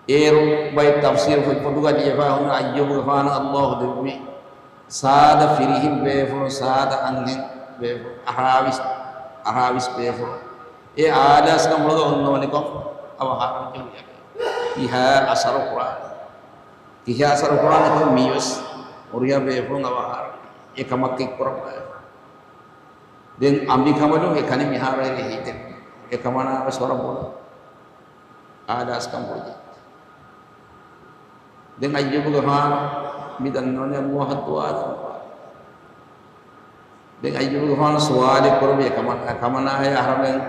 އޭރު ބައެއް ތަފްސީރު ފޮތް ފޮތުގަ ލިޔެފަ ހުންނަ އައްޔޫބުގެފާނަށް ﷲ ދެއްވި ސާދަ ފިރިހެން ބޭފުޅު، ސާދަ އަންހެން ބޭފުޅު، އަށާވީސް، އަށާވީސް ބޭފުޅު. އެ އާލާސްކަން ހުޅަގަ އޮންނާނެކަން އަވަހާރަވެއްޖެ ހުރިހާ ބޭފުޅުން. ކިހާ އަސަރު ކުރާނެ. ކިހާ އަސަރު ކުރާނެކަން މިވެސް ހުރިހާ ބޭފުޅުން އަވަހާރަވެއްޖެ. އެކަމަކީ ކުރައްވާ. ދެން އަނބިކަނބަލުން އެ ކަނި މިހާރު އެރި ހިތެއް. އެކަމަނާވެސް ވަރަށް ބޮޑު އާލާސްކަން ބުނި. ދެން އައްޔޫބުގެފާނު މި ދަންނަވަނީ ﷲ އަށް ދުޢާ ދެން. ދެން އައްޔޫބުގެފާނު ސުވާލެއް ކުރުމު އެކަމަނާ، އެކަމަނާއޭ އަހަރެމެން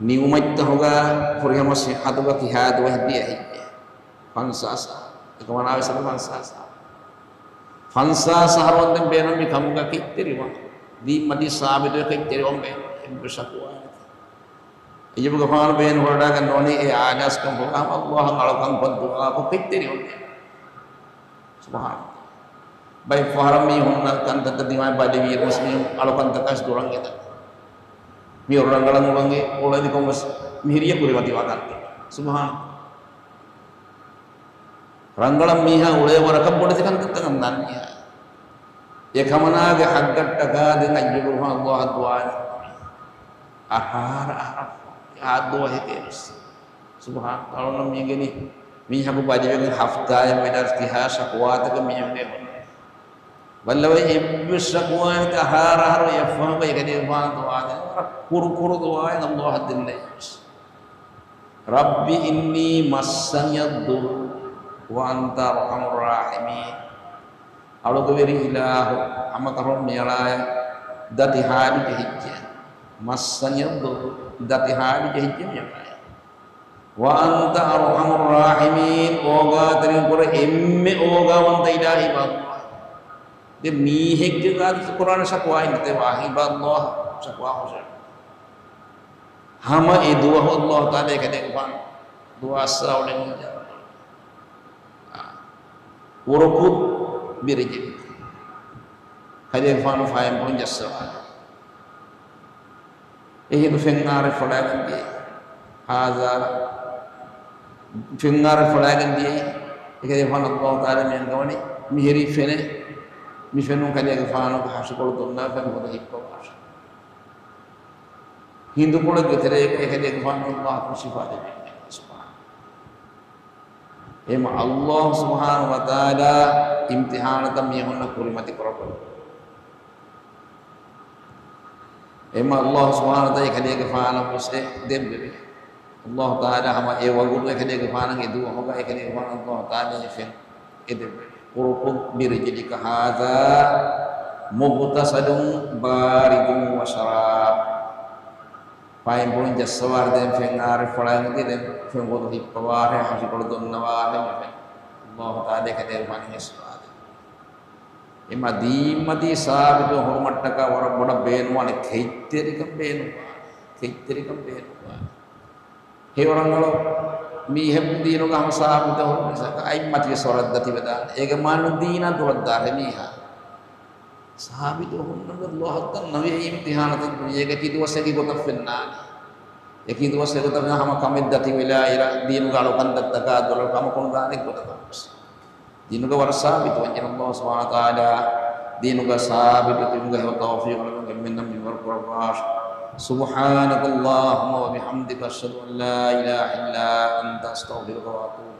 ނިޢުމަތްތަހުގަ ފުރިހަމަ ޞިއްޙަތުގަ ކިހާ ދުވަހެއް ދިޔަ ހެއްޔޭ؟ ފަންސާސް އަހަރު. އެކަމަނާވެސް ފަންސާސް އަހަރު. ފަންސާސް އަހަރު ވަންދެން ބޭނުން މި ކަމުގަ ކެތްތެރިވާން. ދީންމަތީ ސާބިތުވެ ކެތްތެރިވަން ބޭނުން. އެއްވެސް ޝަކުވާ ނެތި. އައްޔޫބުގެފާނު ބޭނުން ކުރައްވާގެން ނޫނީ އެ އާލާސްކަން ހުރާ ހަމަ ﷲ އަށް އަޅުކަން ކޮށް ދުޢާކޮށް ކެތްތެރިވަން. ސުބްޙާނަ. ބައެއް ފަހަރަށް މީހުންނަށް ކަންތައްތައް ދިމާވެ ބަލިވިއިރުވެސް މީހުން އަޅުކަންތަކަށް ދުރަށް އެދަން. މި ރަނގަޅަށް އުޅަނގެ އުޅެނިކޮށް ވެސް މިހިރިޔަ ކުރިމަތިވާ ކަންތައް. ސުބްޙާނަ. ރަނގަޅަށް މީހާ އުޅޭ ވަރަކަށް ބޮޑެތި ކަންތައްތަކަށް ދާން މީހާ. އެކަމަނާގެ ހައްގަށްޓަކާ ދެން އައްޔޫބުގެފާނު ﷲ އަށް ދުޢާ ދެން. އަހަރަ އަހަރަ އާ ދުވަހެކޭ ވެސް. ސުބްޙާނަ. އަޅުންނަށް މީގެނި މީހަކު ބަލިވެގެން ހަފްތާއެއް ވެދާ ކިހާ ޝަކުވާތަކެއް މީހުންގެ ހުންނެ. ބައްލަވައި އެއްވެސް ޝަކުވާއެއް ނެތި އަހަރަ އަހަރު އެއަށްފަހުގަ އެކަލޭގެފާނު ދުޢާ ދެން ވަރަށް ކުރު ކުރު ދުޢާއެއް ﷲ އަށް ދެންނެވި. رب إني مسني الضر وأنت أرحم الراحمين. އަޅުގެ ވެރި އިލާހު ހަމަކަށަވަރުން މިއަޅާޔަށް ދަތި ހާލު ޖެހިއްޖެ. مسني الضر، ދަތި ހާލު ޖެހިއްޖެ މިއަޅާޔަށް. وأنت أرحم الراحمين، އޯގާތެރިން ކުރެ އެންމެ އޯގާވަންތަ އިލާހީ ބާ ﷲ. ދެ މީހެއްގެ ގާތު ކުރާނެ ޝަކުވާއެއް ނެތޭ ވާހި ބާ ﷲ ޝަކުވާ ހުށަ. ހަމަ އެ ދުވަހު ﷲ ތަޢާލާ އެކަލޭގެފާނު ދުޢާ އައްސަވާ އުޅެނީ. އުރުކު ބިރިޖިން. ކަލޭގެފާނު ފައިންޕުޅުން ޖައްސަވާ. އެހިނދު ފެންއާރެއް ފޮޅާގެން ދިޔައީ. ހާޒާ ފެންއާރެއް ފޮޅާގެން ދިޔައީ. އެކަލޭގެފާނު ﷲ ތަޢާލާ މި އަންގަވަނީ މިހިރީ ފެނެއް. މި ފެނުން ކަލޭގެފާނުގެ ހަށިކޮޅު ދޮންނާ ފެން ހުރި ހިއްޕަވާށޭ. ހިނދުކޮޅެއްގެ ތެރޭގަ އެކަލޭގެފާނު ﷲ އަށް ޝިފާ ދެއްވި. ސުބްޙާނަ. އެހެން ﷲ ސުބްޙާނަހޫ ވަތަޢާލާ އިމްތިޙާނަތައް މީހުންނަށް ކުރިމަތި ކުރައްވަން. އެހެން ﷲ ސުބްޙާނަހޫ ވަތަޢާލާ އެކަލޭގެފާނަށް ވެސް ދެއްވެވި. ﷲ ތަޢާލާ ހަމަ އެ ވަގުތު އެކަލޭގެފާނަށް އެ ދުވަހުގަ އެކަލޭގެފާނަށް ﷲ ތަޢާލާ އެ ފެން އެ ދެއްވެވި. اركض برجلك هذا مغتسل بارد وشراب. ފައިންޕުޅުން ޖައްސަވާ ދެން ފެންއާރެއް ފޮޅާގެން ދިޔަ ދެން ފެން ހުރި ހިއްޕަވާށޭ، ހަށިކޮޅު ދޮންނަވާށޭ މި ފެން. ﷲ ތަޢާލާ އެކަލޭގެފާނަށް ހިއްސަވާ ދެއްވި. އެމަ ދީންމަތީ ސާބިތު ހުރުމަށްޓަކާ ވަރަށް ބޮޑަށް ބޭނުންވާނެ ކެތްތެރިކަން ބޭނުންވާނެ. ކެތްތެރިކަން ބޭނުންވާނެ. ހެޔޮރަނގަޅު މީހެއް ދީނުގަ ހަމަ ސާބިތު ހުރުމަށް އަތްމަތިވެސް ވަރަށް ދަތިވެދާނެ. އޭގެ މާނަ ދީނާ ދުރަށްދާށޭ މީހާ. ސާބިތު ހުންނަން ﷲ އަށް ދަންނަވި އެ އިމްތިޙާނަތައް ދުނިޔޭގަ އެކި ދުވަސް އެކި ގޮތަށް ފެންނާނެ. އެކި ދުވަސް އެގޮތަށް ހަމަ ކަމެއް ދަތިވެލާ އިރަށް ދީނުގަ އަޅުކަންތައްތަކާ ދޮލަށް ކަމަކުން ދާނެ ގޮތަކަށް ވެސް. ދީނުގަ ވަރަށް ސާބިތުވަންޏެއް ﷲ ސުބްޙާނަހޫ ވަތަޢާލާ ދީނުގަ ސާބިތު ތިބުމުގެ ހެޔޮ ތައުފީޤު އެންމެންނަށް މިންވަރު ކުރައްވާށި. سبحانك اللهم وبحمدك، أشهد أن لا إله إلا أنت، أستغفرك وأتوب